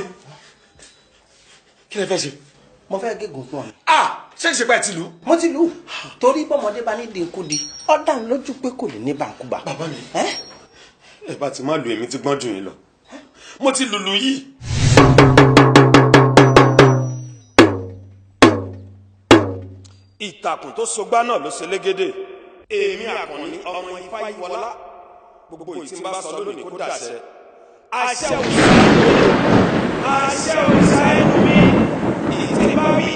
kí lẹ fẹ́ ṣe? Mo fẹ́ gégùn fún ọ. Ah, ṣé ìṣèpá ẹ ti lù? Mo ti lù. Torí bọ́mọdé bá ní dínkùdí, ó dá mi lójú pé kò lè ní bàǹkúbà. Bàbá mi, ẹ bá ti má lu èmi ti gbọ́n jù yín lọ. Mo ti lùlù yìí. Ìtàkùn tó sogbá náà ló ṣe légédé. Èmi Àkànní ọmọ Ifáyíwọlá, gbogbo ìtí ń bá sọ lónìí kó dàṣẹ. Àṣẹ òrìṣà, àṣẹ òrìṣà ẹnu mi, ìtì bá wí,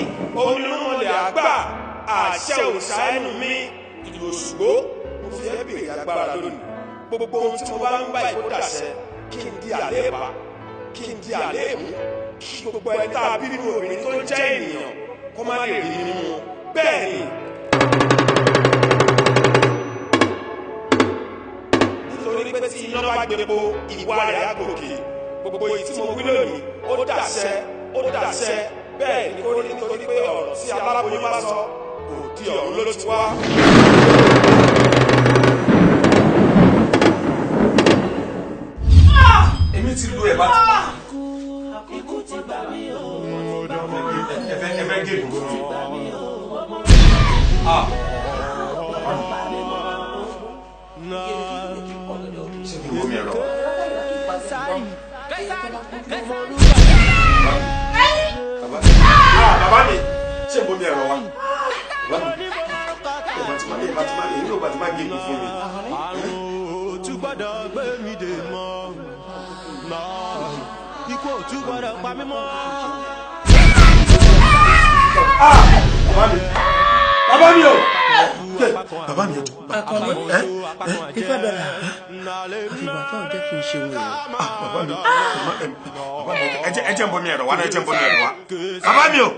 onírúnmọlẹ̀ àgbà, àṣẹ òrìṣà ẹnu mi, ìlú Òṣùgbó, mo fi ẹ́ bèrè agbára lónìí. Gbogbo ohun tí mo bá ń bá ìkó dàṣẹ, kí n di àléèbá, kí n di àléèmú, kí gbogbo ẹni tá a bí nínú obìnrin tó ń jẹ́ ènìyàn kó má lè rí mímú. Bẹ́ẹ̀ ni. Nítorí pé tí iná bá gbépo, ìwà rẹ̀ á gòkè. Gbogbo èyí tí mo wí lónìí, ó dàṣẹ, ó dàṣẹ. Bẹ́ẹ̀ ni kó rí nítorí pé ọ̀rọ̀ tí aláboyún bá sọ, òdì ọ̀run ló ti wá. Èmi ti lu ẹ̀ bá ti pa. Ikú ti gbà mí o. Ẹ fẹ́ gé ìgboro mi. Ṣé kí n bomi ẹ̀rọ wá? Bàbá mi, ṣé n bomi ẹ̀rọ wá? Bàbá mi, ẹ bá ti máa èyí ló bá ti máa gé ìlú fún mi. Àrùn òtún gbọ́dọ̀ gbé mi dè mọ́, ikú òtún gbọ́dọ̀ pa mí mọ́. Bàbá mi, bàbá mi o! Bàbá mi ẹjọ. Akọni, Ifádọ́là, àfìgbà tó ń jẹ́ kí n ṣe òun rẹ̀. Bàbá mi, ẹ jẹ́ ń bomi ẹ̀rọ wá náà, ẹ jẹ́ ń bomi ẹ̀rọ wá. Bàbá mi o!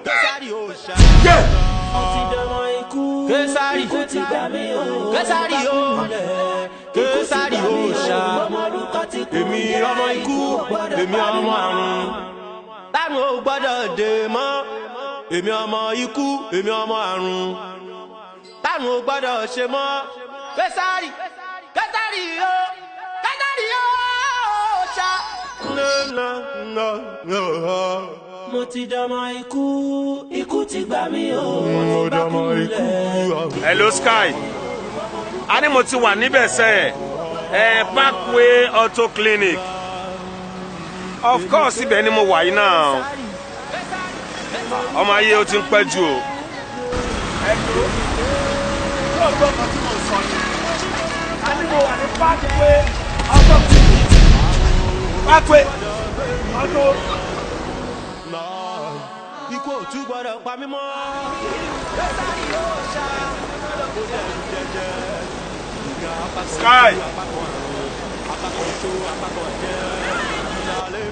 Yé! Késàrì, Késàrì o, Késàrì o ṣá. Èmi ọmọ ikú, èmi ọmọ àrùn. Tánù ò gbọ́dọ̀ dè mọ́. Èmi ọmọ ikú, èmi ọmọ àrùn. Tánù ò gbọ́dọ̀ ṣe mọ́. Késàrì, Késàrì o, Késàrì o ṣá. Mo ti dọmọ ikú, ikú ti gbà mí o. Mo ti dọmọ ikú. Hello Sky, a ní mo ti wà níbẹ̀ sẹ́ ẹ̀ Parkway Auto Clinic. Of course ibẹ̀ ni mo wà yìí náà. Ọmọ ayé ó ti ń pẹ́ jù o. Ẹ dúró, yóò gbọ́ ọkọ̀ tí mo sọ ni. A ní mo wà ní Parkway Auto Clinic. Parkway Auto. Ikú ò tún gbọ́dọ̀ pa mí mọ́. Sky.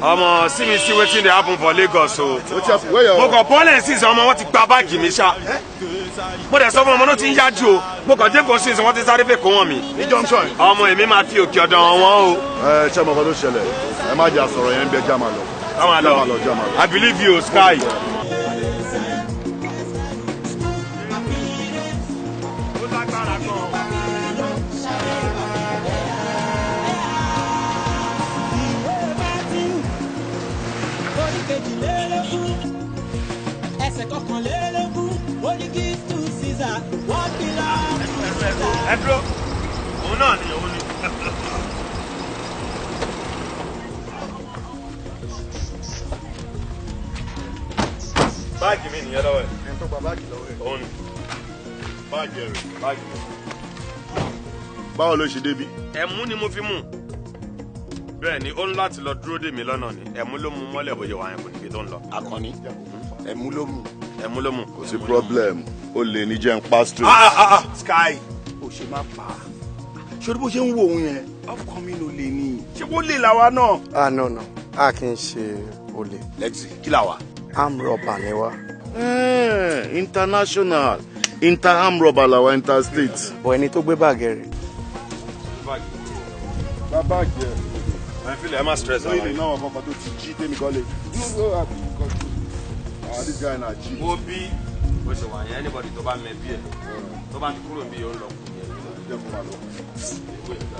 Ọmọ, see me see wetin dey happen for Lagos o. Wetin happen? Where your. Mo kàn bọ́ọ̀lù sí ìsìn, ọmọ, wọn ti gba báàgì mi ṣá. Mo dẹ̀ sọ fún ọmọ náà ti ń yájú o. Mo kàn dé kó sí ìsìn, wọ́n ti sáré fẹ́ kó wọ́n mi. Ní junction. Ọmọ, èmi máa fi òkè ọ̀dọ̀ wọn o. Ẹ ṣé mo kàn tó ṣẹlẹ̀, ẹ má jà sọ̀rọ̀ yẹn bí, ẹ já máa lọ. Káwọn Já máa lọ, lọ. Já máa lọ. I believe you, Sky. Ó lágbára gan. Ìwé Matthew orí 22, ẹsẹ̀ 21, ó ní give to Caesar what belong to Caesar. Ẹ dúró, òun náà ni, òun ni. Báàgì mi nìyẹn lọ́wọ́ ẹ̀. Ẹni tó gba báàgì lọ́wọ́ ẹ̀. Òun ni. Báàgì ẹ̀ rẹ̀. Báàgì mi. Báwo ló ṣe débi? Ẹ̀mú ni mo fi mú. Bẹ́ẹ̀ ni, ó ń láti lọ dúró dè mí lọ́nà ni. Ẹ̀mú ló mú mọ́lẹ̀ bóyá wà yẹn, kò níbi tó ń lọ. Akànní, ẹ̀mú ló mú. Ẹ̀mú ló mú. Kò sí problem, ó lè ní jẹ́ ń pa straight. Ah, ah, ah, Sky, ó ṣe má pa á ṣorí bó ṣe ń wo òun yẹn, upcoming olè ni. Ṣé kó lè làwa náà. Ah, no, no, a kì í ṣe olè. Lexi, kí là wà? Arm robber ni wá. International inter arm robber làwa, interstate. Bọ̀ ẹni tó gbé báàgì rẹ̀. Bá báàgì ẹ̀. Ẹ fi lè, ẹ má stress Lóyún ara ní yín. náà kankan tó ti jí tèmi kọ́ lè. Ah, this guy na G. Wo bí bó ṣe wà yẹn, anybody tó bá mẹ bí ẹ tó bá ti kúrò bí, yóò lọ kù yẹn. Jẹ́ kó máa lọ. Ìwé ìgbà.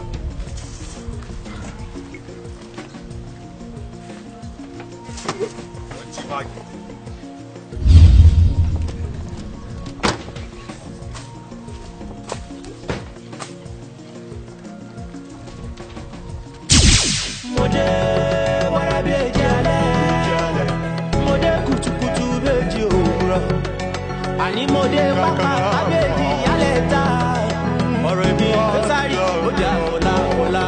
Ó jí báàgì. Mo dé wàrà bí èjì alẹ́, mo dé kùtùkùtù bí èjì òwúrọ̀, àní mo dé pápá bí èjì alẹ́ ta. Ọ̀rọ̀ èmi Késàrì ó jà ọ̀la ọ̀la,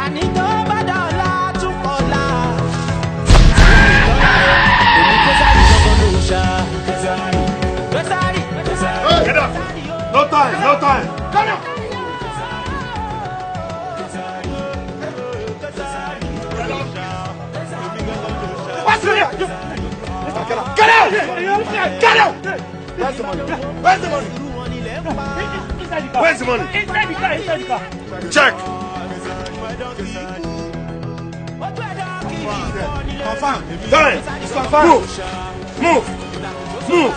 àní tó bá dà ọ̀la tún kọ̀la. Èmi Késàrì gbọ́ngàn ló ṣá. Késàrì, Késàrì, Késàrì. Get up! No time, no time. Get up! What's here? Get out! Get out! Where's the money? Where's the money? Inside the car. Where's the money? Inside the car. Inside the car. Check. Confirm. Time. It's confirm. Move. Move. Move.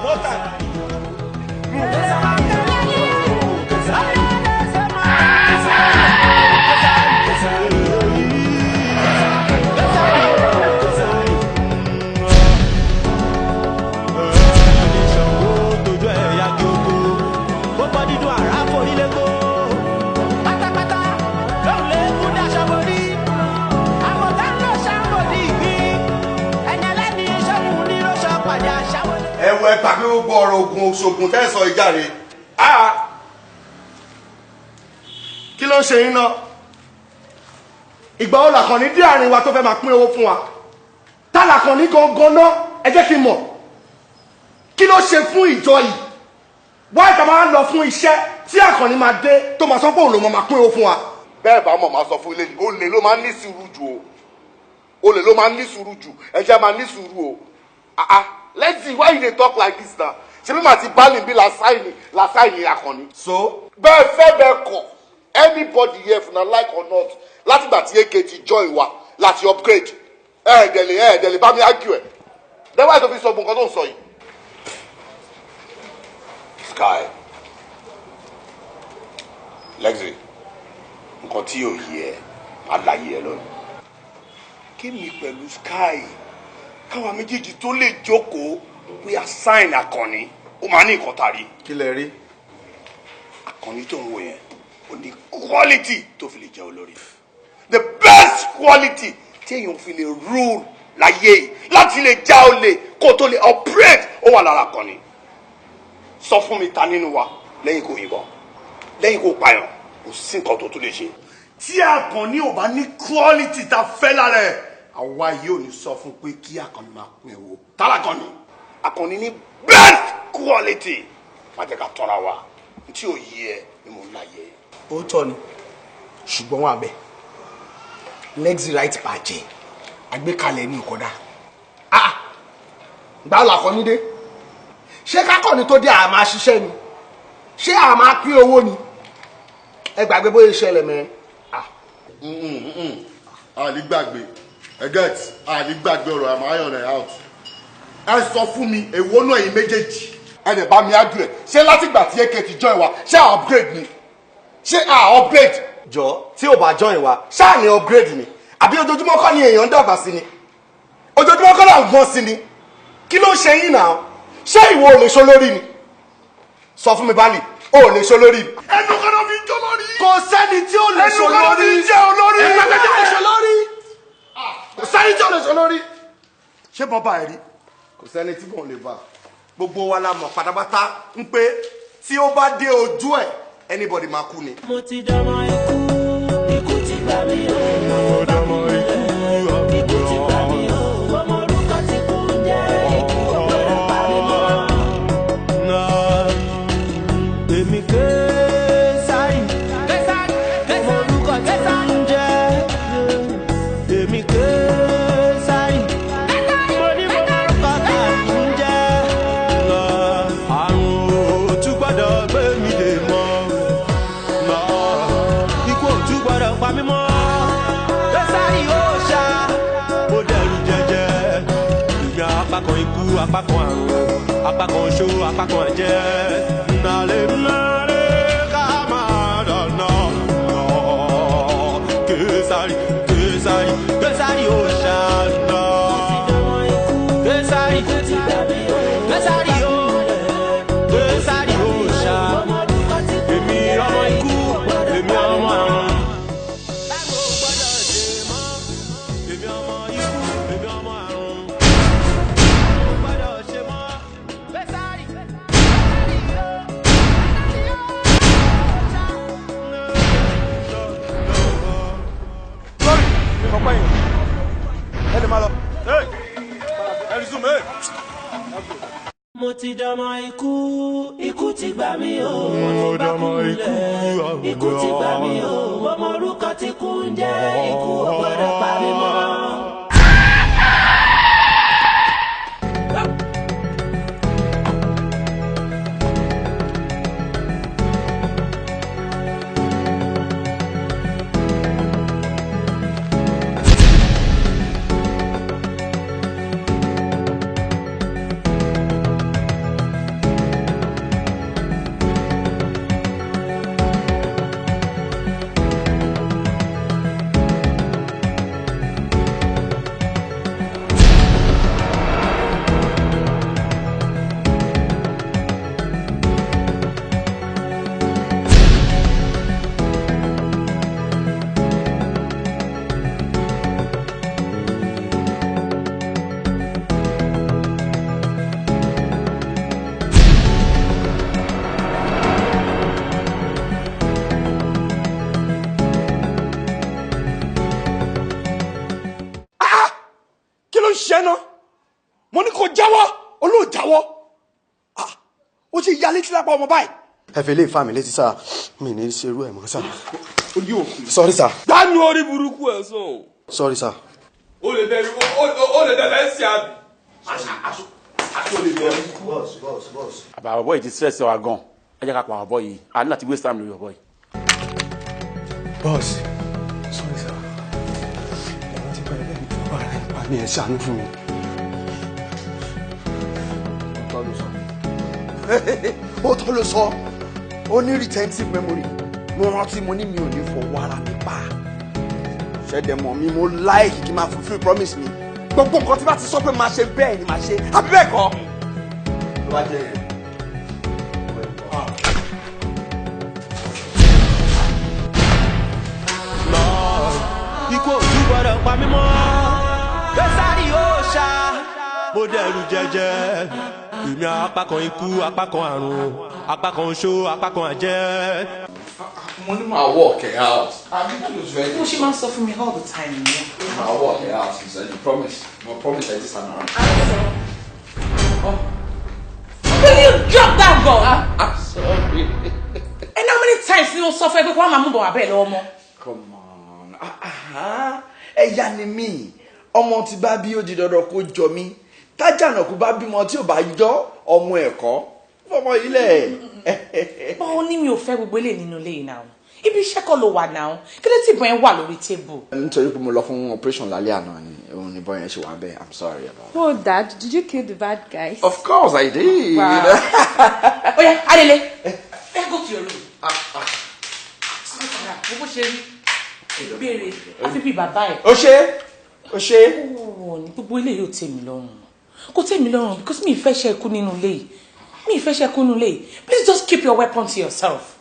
No time. Tójú ẹ̀ ya kí o kó ó bọ́ dídùn àrà forí lẹ́gbó pátápátá lóun lè kú daṣọ borí àmọ̀tá ló ṣàǹbòdì ìgbín ẹni ẹlẹ́ni sọ́hun ní ló sọ pàdé àṣàwọ̀. Ẹ wọ, ẹ gbàgbé gbogbo ọ̀rọ̀ ogun oṣogun tẹ́ ẹ sọ ìjàre. Ah! Kí ló ń ṣe yín náà? Ìgbà wo làkànní dé àárín wa tó fẹ́ máa pín owó fún wa? Tá làkànní gangan náà? Ẹ jẹ́ kí n mọ̀. Kí ló ṣe fún ìjọ yìí? Wáyé tá a máa ń lọ fún iṣẹ́ tí Àkànní máa dé tó máa sọ pé òun ló máa pín owó fún wa. Bẹ́ẹ̀ bá mọ̀, máa sọ fún ilé yìí, olè ló máa ń ní sùúrù jù o, olè ló máa ń ní sùúrù jù. Ẹ jẹ́ máa ní sùúrù o. Ah ah, let's see why you dey talk like this now. Ṣebí màá ti bá bí la sign Àkànní. So. Bẹ́ẹ̀ fẹ́ bẹ́ẹ̀ kọ̀, anybody here, if una like or not, látìgbà tí AK ti join wa láti upgrade. Ẹ ẹ̀ẹ́dẹ̀lẹ̀ bá mi argue ẹ̀ then, why tó fi sọ gbogbo nǹkan tó ń sọ yìí? Sky, Lexi, nǹkan tí yóò yé ẹ, máa láyé ẹ lónìí. Kémi pẹ̀lú Sky, káwa méjèèjì tó lè jókòó pé a sign Àkànní, ó máa ní nǹkan tàrí. Kí lẹ rí? Àkànní tó ń wò yẹn, ó ní quality tó fi lè jẹ́ olórí. The best quality tí èèyàn fi lè rule láyé yìí, láti lè já olè kó tó lè operate, ó wà lára Àkànní. Sọ fún mi, ta nínú wa, lẹ́yìn kó yìnbọn, lẹ́yìn kó pààyàn, kò sí nǹkan tó tún lè ṣe. Tí Àkànní ò bá ní quality ta fẹ́ lára ẹ̀, àwa yìí ò ní sọ fún pé kí Àkànní máa pín owó. Tálàkànní, Àkànní ní best quality. Má jẹ́ ká tọ́ra wa. Tí ò yí ẹ ni mò ń láyé. Òótọ́ ni, ṣùgbọ́n wà bẹ́ẹ̀. Lexi right bàjẹ́, àgbékalẹ̀ ní ìkọ́dá. Ah! Gbà làkọ́ni dé. Ṣé kákọ́ni tó dé àá máa ṣiṣẹ́ ni? Ṣé àá máa pín owó ni? Ẹ gbàgbé bóyá ìṣẹ̀lẹ̀ mẹ́rin. Àní gbàgbé ẹ get àní gbàgbé ọ̀rọ̀ àmọ́ ayọ̀ rẹ̀ out. Ẹ sọ fún mi èwo náà ẹ̀yin méjèèjì ẹ dẹ̀ bá mi ájú ẹ̀ ṣé látìgbà tí AK ti join wa ṣé à upgrade ni ṣé à upgrade. Jọ tí ò bá join wa ṣáà ní upgrade ni àbí ojoojúmọ́ kọ́ ni èèyàn ń dàgbà sí ni ojoojúmọ́ kọ́ là ń gbọ́n sí ni kí ló ń ṣe yín náà ṣé ìwọ ò lè ṣe olórí ni sọ fún mi Bali o ò lè ṣe olórí. Ẹnu kan náà fi ń jọ lórí. Kò sẹ́ni tí ò lè ṣe olórí. Ẹnu kan náà fi ń jẹ́ olórí. Ẹnu kan náà fi ń ṣe olórí. Kò sẹ́ni tí ò lè ṣe olórí. Ṣé bọ́ba ẹ̀ rí? Kò sẹ́ni tí mò ń lè bá. Gbogbo wa la mọ̀ pátápátá ń pé tí ó bá dé ojú ẹ̀ anybody máa kú ni. Mo ti dọmọ ikú, ikú ti gbà mí o. Mo dọmọ ikú, ikú ti gbà mí o. Ọmọ orúkọ ti kú ń jẹ́ ikú ò gbọdọ̀ pa mí mọ́. Èmi Késárì, ọmọ orúkọ tí kú ń jẹ́. Èmi Késárì, mo ní mo orúkọ tí kú ń jẹ́. Àrùn ò tún gbọ́dọ̀ gbé mi dè mọ́. Ikú ò tún gbọ́dọ̀ pa mí mọ́. Késárì ó ṣá, mo dẹ̀rù jẹjẹ. Ìyá apá kan ikú, apá kan àrùn, apá kan oṣó, apá kan ẹ̀jẹ̀. Nàlẹ́ nàlẹ́ ká máa dọ̀nà. Késárì, Késárì, Késárì ó ṣá nà. Késárì, Késárì ó, Késárì ó ṣá. Èmi ọmọ ikú, èmi ọmọ àrùn. Mo ti dọmọ ikú, ikú ti gbà mí o. Mo dọmọ ikú, ikú ti gbà mí o. Ọmọ orúkọ tí kú ń jẹ́ ikú ò gbọdọ̀ pa mí mọ́. Kí ló ń ṣe náà? Mo ní kó jáwọ́, olóò jáwọ́. Ó ṣe ya létí lápá ọmọ báyìí. Ẹ fi lè fa mi létí sá, mi ní ṣerú ẹ̀ mọ́ sá. Sorry sá. Dánú orí burúkú ẹ̀ sàn. Sorry sá. O lè dẹ̀rù o lè dẹ̀rẹ̀ ẹ̀ sí àbí. Boss, boss, boss. Àbá ọ̀bọ yìí ti stress wa gan. Ẹ jẹ́ ká pa ọ̀bọ yìí. A ní láti waste time lórí ọ̀bọ yìí. Boss, sorry sá. Ẹ̀rọ ti bẹ̀rẹ̀ lẹ́yìn tó bá ara ẹ̀ pa mi ẹ̀ ṣàánú fún mi. Ó tọ́ ló sọ, ó ní retentive memory. Mo rántí mo ní mi ò ní fọwọ́ ara mi pa. Ṣẹ̀dẹ̀ mọ̀ mi, mo like kí n máa fulfill promise mi. Gbogbo nǹkan tí bá ti sọ pé máa ṣe bẹ́ẹ̀ ni máa ṣe, àbí bẹ́ẹ̀ kọ́. Tó bá jẹ́ yẹn. Ikú ò tún gbọ́dọ̀ pa mí mọ́. Késárì ó ṣá, mo dẹ̀rù jẹjẹ. Èmi apá kan ikú, apá kan àrùn, apá kan oṣó, apá kan àjẹ́. Mo ní máa work it out. Bó ṣe máa ń sọ fún mi all the time nìyẹn. Máa work it out, you said you promise. Mo promise I this time around. Will you drop that gun? I'm sorry. ni mo sọ fún ẹ pé kó wá máa mú bọ̀ wá bẹ́ẹ̀ lọ́wọ́ mọ́. Come on, ẹ̀yà ni mí, ọmọ tí bá bí ó di dandan kó jọ mí, tájànàkú bá bímọ tí ò bá jọ ọmọ ẹ̀kọ́ fọmọ yìí lẹ̀. Báwo ni mi ò fẹ́ gbogbo eléyìí nínú ilé yìí náà? Ibi iṣẹ́ kọ́ ló wà náà, kí ló tí ìbọn yẹn wà lórí tébù? Nítorí pé mo lọ fún operation lálẹ́ àná ni òun ni ìbọn yẹn ṣe wà bẹ́ẹ̀. I'm sorry about that. Oh, Dad, did you kill the bad guys? Of course I did. Wow. Oya, Adele, oya, go to your room. Bó ṣe rí ìbéèrè àfi bí bàbá ẹ̀. Ó ṣe, ó ṣe. Ó ní gbogbo eléyìí ò tẹ́ mi lọ́rùn. Kò tẹ́ mi lọ́rùn because mi ì fẹ́ ṣe ikú nínú ilé yìí. Mi ì fẹ́ ṣe ikú nínú ilé yìí. Please just keep your weapon to yourself.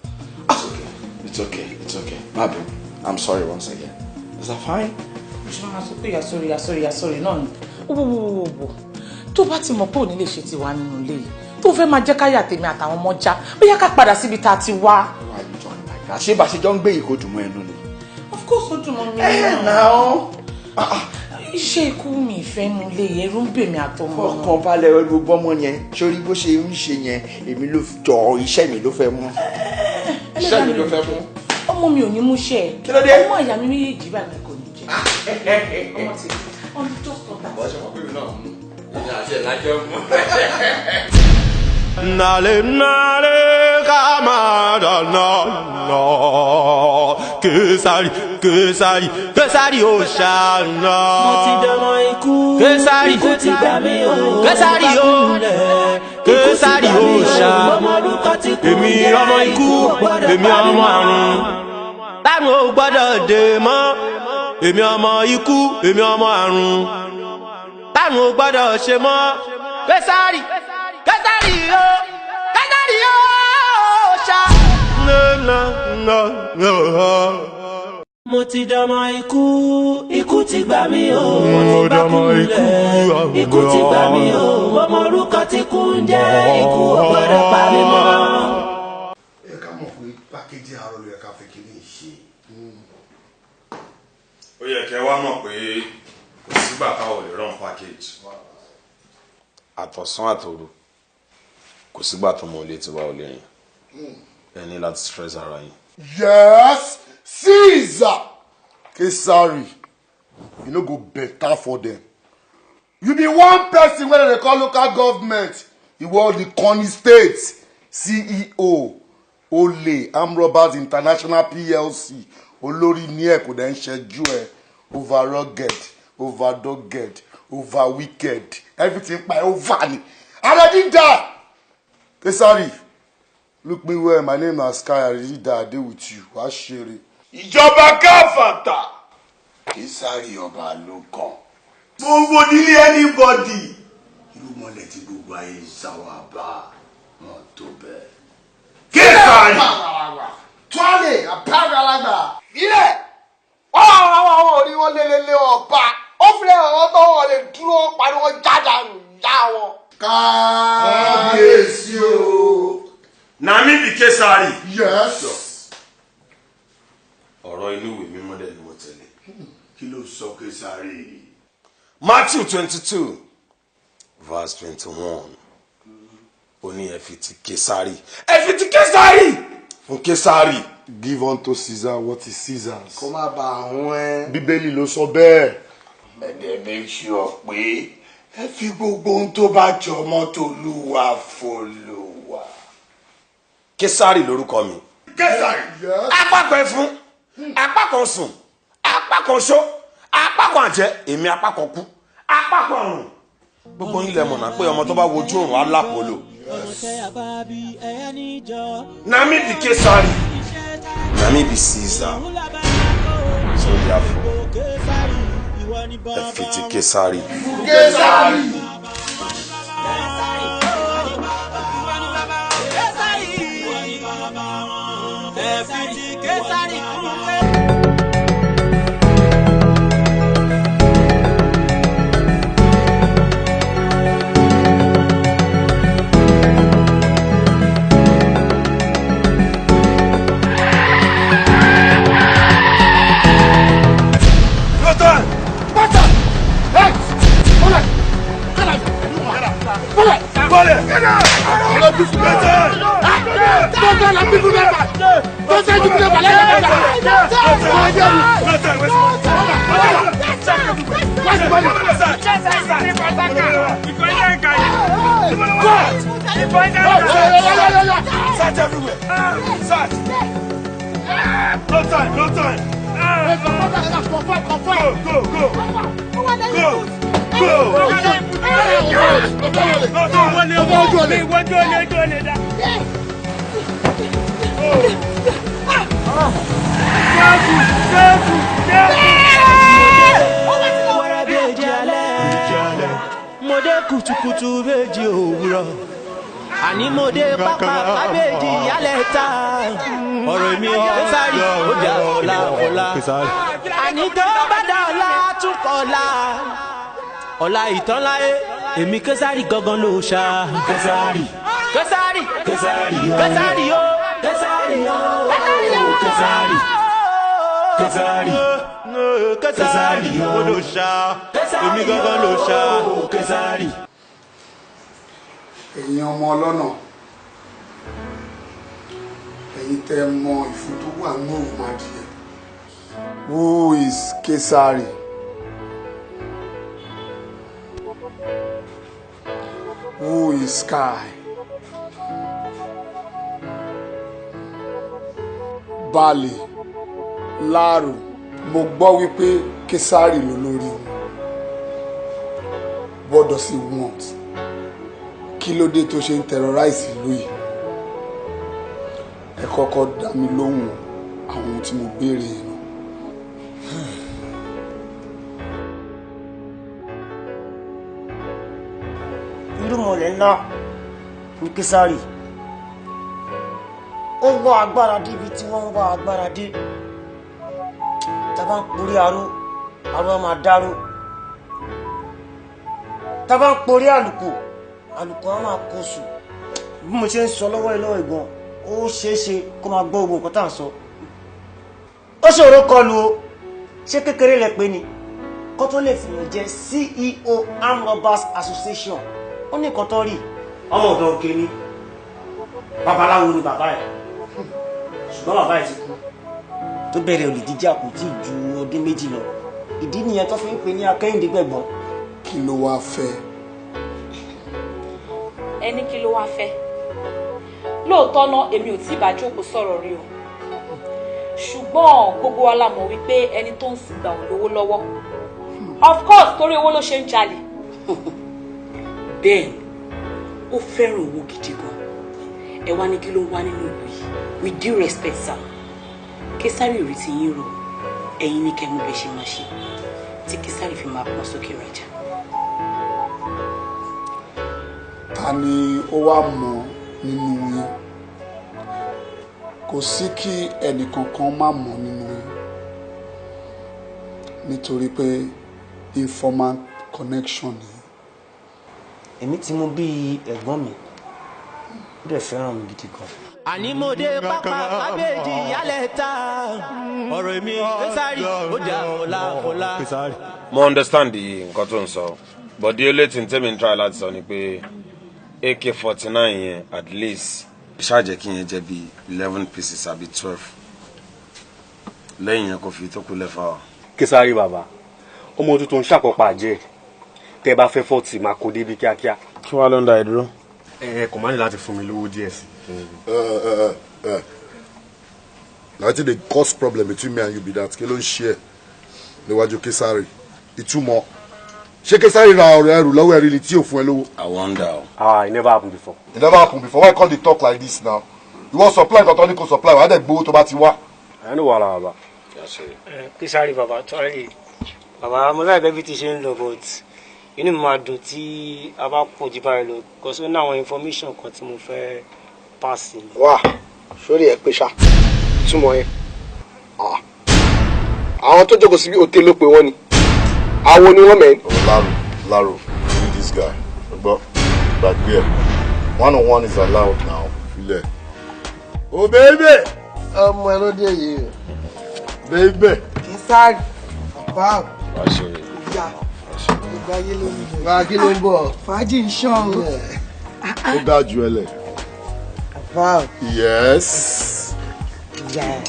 It's okay, it's okay. My bad. I'm sorry once again. Is that fine? Mo ṣe máa sọ pé you're sorry, you're sorry, you're sorry náà ni. Wò. Tó bá ti mọ̀ pé òní lè ṣe tiwa nínú ilé yìí, tó fẹ́ máa jẹ́ káyà tèmi àtàwọn ọmọ já, bóyá ká padà síbi tá a ti wá. Why are you talking like that? Ṣé bá ṣe jọ ń gbé yìí kò dùn mọ́ ẹnu ni? Of course ó dùn mọ́ mi. Ẹ náà. Iṣẹ́ ikú mi ìfẹ́ nu ilé yìí, ẹ̀rù ń bè mí àtọmọ. Fọkàn balẹ̀ ẹrù bọ́mọ yẹn, sórí bó ṣe ń ṣe yẹn, èmi ló jọ iṣẹ́ mi ló fẹ́ mú. Iṣẹ́ mi ló fẹ́ mú. Ọmọ mi ò ní mú iṣẹ́ ẹ̀. Kí ló dé? Ọmọ ìyá mi méjèèjì báyìí kò ní jẹ. Ọmọ ti ọmọ just stop that. Bọ́sẹ̀ mọ̀ pé mi náà mú. Èmi àti ẹ̀ lájọ́ mú. Nale nale kamada na na Kesari Kesari Kesari o ṣá na. Mo ti dọmọ ikú, Kesari ikú ti gbà mí o, Kesari o Kesari o ṣá. Èmi ọmọ ikú, èmi ọmọ àrùn, táwọn ò gbọ́dọ̀ dè mọ́. Èmi ọmọ ikú, èmi ọmọ àrùn, táwọn ò gbọ́dọ̀ ṣe mọ́. Kesari Kesari o Kesari o ṣá. Mo ti dọmọ ikú, ikú ti gbà mí o, mo ti bá kú lẹ̀, ikú ti gbà mí o, mo mọ orúkọ tí kú ń jẹ́, ikú ò gbọ́dọ̀ pa mí mọ́. Ẹ ká mọ̀ pé pákéjì àárọ̀ ló yẹ ká fi kíní ṣe. Ó yẹ kẹ́ wá mọ̀ pé kò sígbà táwọn ò lè run package. Àtọ̀sán àtòru kò sígbà tó mọ ilé tiwa ò lè rìn. Ẹ ní láti stress ara yín. Yes, Caesar Kesari, e no go better for them. You be one person wey dem dey call local government, ìwọ the Koni State CEO, Ole Armed Robbers International PLC, olórí ní ẹ kò dẹ̀ ń ṣẹ́jú ẹ, over rugged, over dogged, over wicked, everything pa ẹ over ni. Already die. Kesari, look me well, my name na Sky, I already die, I dey with you, wàá ṣeré. Ìjọba káfàtà Kesari ọba ló kàn. Gbogbo nílé anybody. Irú mọ́lẹ̀ tí gbogbo ayé ń sáwà bá wọn tó bẹ́ẹ̀. Kesari. Tuale àbáralágbà ilẹ̀ wọ́n àwọn àwọn orí wọn lélele ọba ó fi lẹ́yìn ọ̀rọ̀ tó wọ́n lè dúró pariwo jáda yá wọn. Kábíyèsí o. Na mi be Kesari. Yes. Ọ̀rọ̀ inú ìwé mímọ́ dẹ̀ ni mo tẹ̀lé. Kí ló sọ Kesari? Matthew 22 verse 21. Ó ní ẹ fi ti Kesari. Ẹ fi ti Kesari fún Kesari. Give unto Caesar what is Caesar's. Kó má bà àwọn ẹ. Bíbélì ló sọ bẹ́ẹ̀. Ẹ dẹ̀ make sure pé ẹ fi gbogbo ohun tó bá jọ mọ́ tOlúwa f'Olúwa. Kesari lórúkọ mi. Kesari. Apá kan ẹfun, apá kan sùn, apá kan ṣó, apá kan àjẹ́, èmi apá kan kú, apá kan rùn. Gbogbo yín lẹ mọ̀ náà pé ọmọ tó bá wojú òrùn á lápòlò. Na mi be Kesari. Na mi be Caesar. So therefore, ẹ fi ti Kesari. Kesari. Get up! Don't tell people never. Don't tell people never. Search everywhere. Search. No time, no time. Go, go, go. Go. Go. Mo dé kùtùkùtù méjì òwúrọ̀, àní mo dé pápá kábéjì yálẹ̀ ta. Ọ̀rọ̀ mi Késárì ó dà ọ̀la ọ̀la, àní tó bá dà ọ̀la tún kọ̀la. Ọ̀la ìtàn láyé, èmi Késárì gangan ló ṣá. Késárì, Késárì, Késárì, Késárì o, Késárì o, Késárì, Késárì, Késárì o ló ṣá, èmi gangan ló ṣá. Késárì. Ẹ̀yin ọmọ ọlọ́nà, ẹ̀yin tẹ́ mọ ìfun tó wà ní òròmọdìyẹ. Who is Kesari? Who is Sky? Bali, Laro, mo gbọ́ wípé Kesari ló lórí wọn. What does he want? Kí ló dé tó ṣe ń terrorize ìlú yìí? Ẹ kọ́kọ́ dá mi lóhùn àwọn ohun tí mo béèrè yẹn náà. Irúnmọlẹ̀ ńlá ní Késárì. Ó wá agbára dé ibi tí wọ́n ń wá agbára dé. Tá bá ń porí aró, aró á máa dáró. Tá bá ń porí àlùkò, àlùkò á máa kóṣù. Bí mo ṣe ń sọ lọ́wọ́ ìlọ́wọ́ ìgbọ̀n, ó ṣeé ṣe kó máa gbọ́ ogun nǹkan tá à ń sọ. Ó ṣòro kọlù o, ṣé kékeré lẹ pé ni? Kó tó lè fìyàn jẹ CEO Armed Robbers Association, ó ní nǹkan tó rí. Ọmọ ọ̀dọ̀ òkè ni, babaláwo ni bàbá ẹ̀, ṣùgbọ́n bàbá ẹ̀ ti kú. Tó bẹ̀rẹ̀ olè jíjà kò tí ì ju ọdún 2 lọ. Ìdí nìyẹn tó fi ń pè ní Akẹ́yìndé Gbẹ̀gbọ́n. Kí ló wáá fẹ́? Ẹni kí ló wáá fẹ́? Lóòótọ́ náà èmi ò tí ì bá jókòó sọ̀rọ̀ rí o, ṣùgbọ́n gbogbo wa la mọ̀ wípé ẹni tó ń sìn gbà ò lówó lọ́wọ́. Of course, torí owó ló ṣe ń jalè. Bẹ́ẹ̀ni, ó fẹ́ràn owó gidi gan. Ẹ wá ní kí ló ń wá nínú ìlú yìí? With due respect sir, Késárì rí ti yín rò, ẹ̀yin ní kẹ́mú bẹ́ẹ̀ ṣe máa ṣe tí Késárì fi máa pọ́n sókè rajà. Ta ni ó wá mọ̀ nínú yín? Kò sí kí ẹnìkankan má mọ̀ nínú yín, nítorí pé informant connection ni. Èmi ti mú bí ẹ̀gbọ́n mi, ó dẹ̀ fẹ́ràn mi gidi gan. Àní mo dé pápá kábéjì yálẹ̀ ta. Ọ̀rọ̀ mi Késárì ó dà ọ̀la ọ̀la. Mo understand nǹkan tó ń sọ, but the only thing tẹ́mi ń try láti sọ ni pé AK-49 yẹn at least ṣáàjẹ́ kí yẹn jẹ́ bíi 11 pieces àbí 12, lẹ́yìn yẹn kò fi tó kú lẹ́fà o. Késárì bàbá, ọmọ tuntun ṣàkópa àjẹ́, tẹ́ bá fẹ́ 40 máa kó débi kíákíá. Kí wàá ló ń da ẹ dúró? Ẹ kò má ní láti fún mi lówó díẹ̀ sí. Na wetin dey cause problem between me and you be that. Kí ló ń ṣe ẹ níwájú Késárì? Ìtumọ̀ ṣé Késárì ra ọ̀rọ̀ ẹrù lọ́wọ́ ẹ̀rí ni tí ò fún ẹ lówó? I wonder. Ah, it never happened before. It never happened before. Why you come dey talk like this now? You wan supply nǹkan tó ní kò supply, wàá dẹ̀ gbowó tó bá ti wá. Ẹ ní wàhálà bàbá. Késárì bàbá, tọ́lẹ̀ bàbá, mo láì bẹ́ẹ̀ bí ti ṣe ń lọ, but inú mi máa dùn tí a bá pọ̀ jù báyìí lọ, because ó ní àwọn information kan tí mo fẹ́ pass ni. Wá sórí ẹ pé ṣá túmọ̀ ẹ, àwọn tó jókòó síbi òtẹ́ ló pé wọ́n ni àwọn ni wọ́n mẹ́rin. Laro, Laro, leave this guy. Gbọ́, gbàgbé ẹ̀. 1-on-1 is allowed now. Filẹ̀. Oh baby! Ọmọ ẹ ló dé yìí. Baby! Késárì, bàbá Wàá ṣe é. ìyá ìgbà ayé ló ń bọ̀. Wá kí ló ń bọ̀? Fàájì ń ṣàn o. Ó dáa ju ẹ lẹ̀. Wow. Yes. Yeah.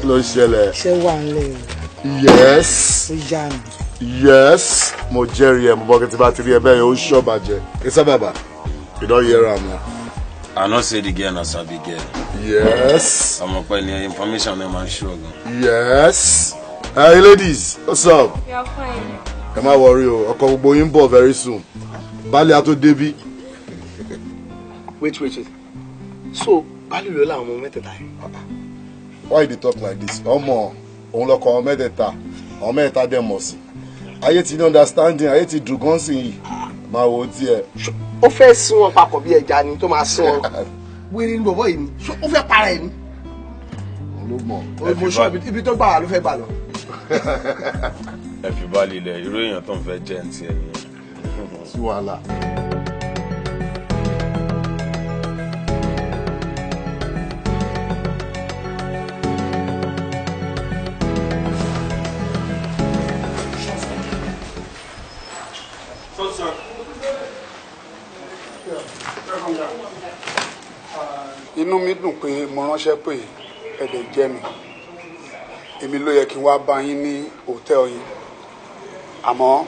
Ló ń ṣẹlẹ̀. Ṣé wà ń lè o? Yes. Ó yá mi. Yes. Mo jẹ́rìí ẹ̀, mo bọ́ kí tí bá ti rí ẹ bẹ́ẹ̀ yẹn, ó ṣọ́bàjẹ́. Kí sábàbà, you don hear am na. I know say the girl na sabi girl. Yes. Ọmọ pẹ́ ni information náà máa ń ṣú ọ̀gàn. Yes. Hey ladies, what's up? We are fine. Ẹ má worry o, ọkọ gbogbo yín ń bọ̀ very soon. Baálé á tó débí. Wait, wait, wait. So, Baálé ló láwọn ọmọ mẹ́tẹ̀ẹ̀ta yẹn? Why you dey talk like this? Ọmọ òun lọkọ àwọn mẹ́tẹ̀ẹ̀ta, àwọn mẹ́tẹ̀ẹ̀ta dẹ̀ mọ̀ sí. Ayé ti ní understanding, ayé ti dùn gan sí yìí. Máa wo tiẹ̀. Ó fẹ́ sún wọn papọ̀ bí ẹja ni tó máa sún wọn. Wéré ní bọ̀bọ̀ yìí ni, ṣé ó fẹ́ para ẹ̀ ni? Òun ló mọ̀. Mo sọ ibi tó gbà wá ló fẹ́ gbà lọ. Ẹ fi Baálé ilẹ̀, irú èèyàn tó ń fẹ́ jẹ́ ẹ̀ tiẹ̀ nìyẹn. Sí wàhálà. Inú mi dùn pé mo ránṣẹ́ pé ẹ dẹ̀ jẹ́ mi. Èmi ló yẹ kí n wá bá yín ní hòtẹ́ẹ̀lì yín, àmọ́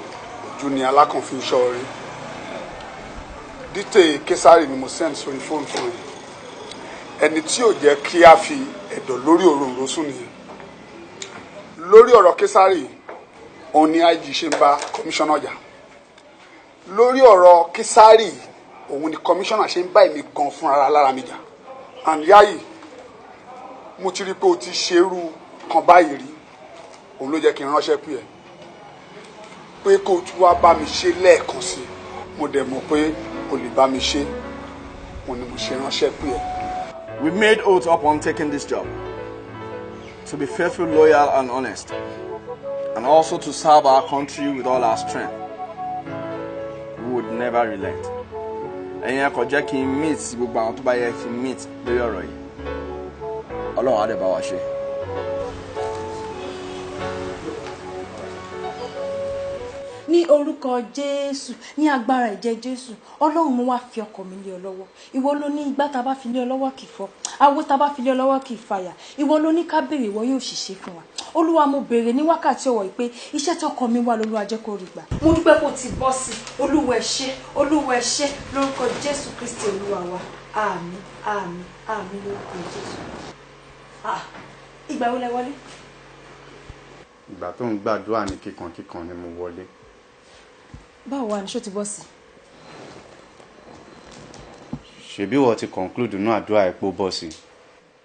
ojú ni alákànfin iṣọ́ rí. Dítè Késàrì ni mo send sórí fóònù fún yín. Ẹni tí ò jẹ́ kí a fi ẹ̀dọ̀ lórí òròǹro sùn nìyẹn. Lórí ọ̀rọ̀ Késàrì, òun ni IG ṣe ń bá kọmíṣánná jà. Lórí ọ̀rọ̀ Késàrì, òun ni kọmíṣánná ṣe ń bá èmi gan fúnra lára mi jà. And Yayi, mo ti rí pé o ti ṣerú kan báyìí rí, òun ló jẹ́ kí n ránṣẹ́ pè ẹ́ pé kó o tún wá bá mi ṣe lẹ́ẹ̀kan sí i. Mo dẹ̀ mọ̀ pé o lè bá mi ṣe, òun ni mo ṣe ránṣẹ́ pè ẹ́. We made oath upon taking this job to be faithful, loyal, and honest, and also to serve our country with all our strength. We would never relent. Ẹ̀yin ẹ kò jẹ́ kí n meet gbogbo àwọn tó bá yẹ kí n meet lórí ọ̀rọ̀ yìí. Ọlọ́run á dẹ̀ bá wa ṣe. Ní orúkọ Jésù, ní agbára ẹ̀jẹ̀ Jésù, Ọlọ́run, mo wá fi ọkọ mi lé ọ lọ́wọ́. Ìwọ ló ní igbá tá a bá fi lé ọ lọ́wọ́ kì í fọ́, àwo tá a bá fi lé ọ lọ́wọ́ kì í fàyà. Ìwọ ló ní ká béèrè, ìwọ yóò sì ṣe fún wa. Olúwa, mo béèrè ní wákàtí ọ̀wọ̀ yìí pé iṣẹ́ tọkọ mi wà lÓlúwa, jẹ́ kó rí gbà. Mo dúpẹ́ kó ti bọ́ sí. Olúwa, ẹ ṣé. Olúwa, ẹ ṣé. Lórúkọ Jésù Kristi Olúwa wa, àmín, àmín, àmín, lórúkọ Jésù. Ah, ìgbà wo lẹ wọlé? Ìgbà tó ń gbàdúrà ní kíkankíkan ni mo wọlé. Báwo wà ní, ṣó ti bọ́ sí? Ṣebí wọ́n ti conclude nínú àdúrà ẹ̀ pé ó bọ́ sí i.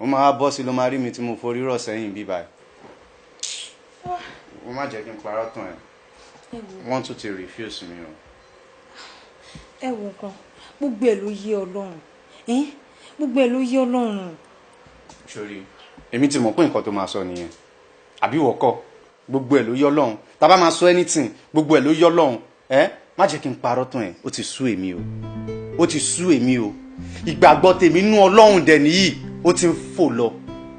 Ó máa bọ́ sí, ló máa rí mi tí mo forí rọ̀ sẹ́yìn bí báyìí. Ó má jẹ́ kí n parọ́ tàn ẹ́, wọ́n tún ti refuse mi o. Ẹ wo nǹkan, gbogbo ẹ̀ ló yé Ọlọ́run, gbogbo ẹ̀ ló yé Ọlọ́run. Sori, èmi ti mọ̀ pé nǹkan tó máa sọ nìyẹn, àbí wọ́n kọ́? Gbogbo ẹ̀ ló yé Ọlọ́run. Tá a bá máa sọ anything, gbogbo ẹ̀ ló yé Ọlọ́run. Ẹ má jẹ́ kí n parọ́ tán ẹ̀, ó ti sú èmi o, ó ti sú èmi o. Ìgbàgbọ́ tèmi nú Ọlọ́run dẹ̀ nìyí, ó ti ń fò lọ.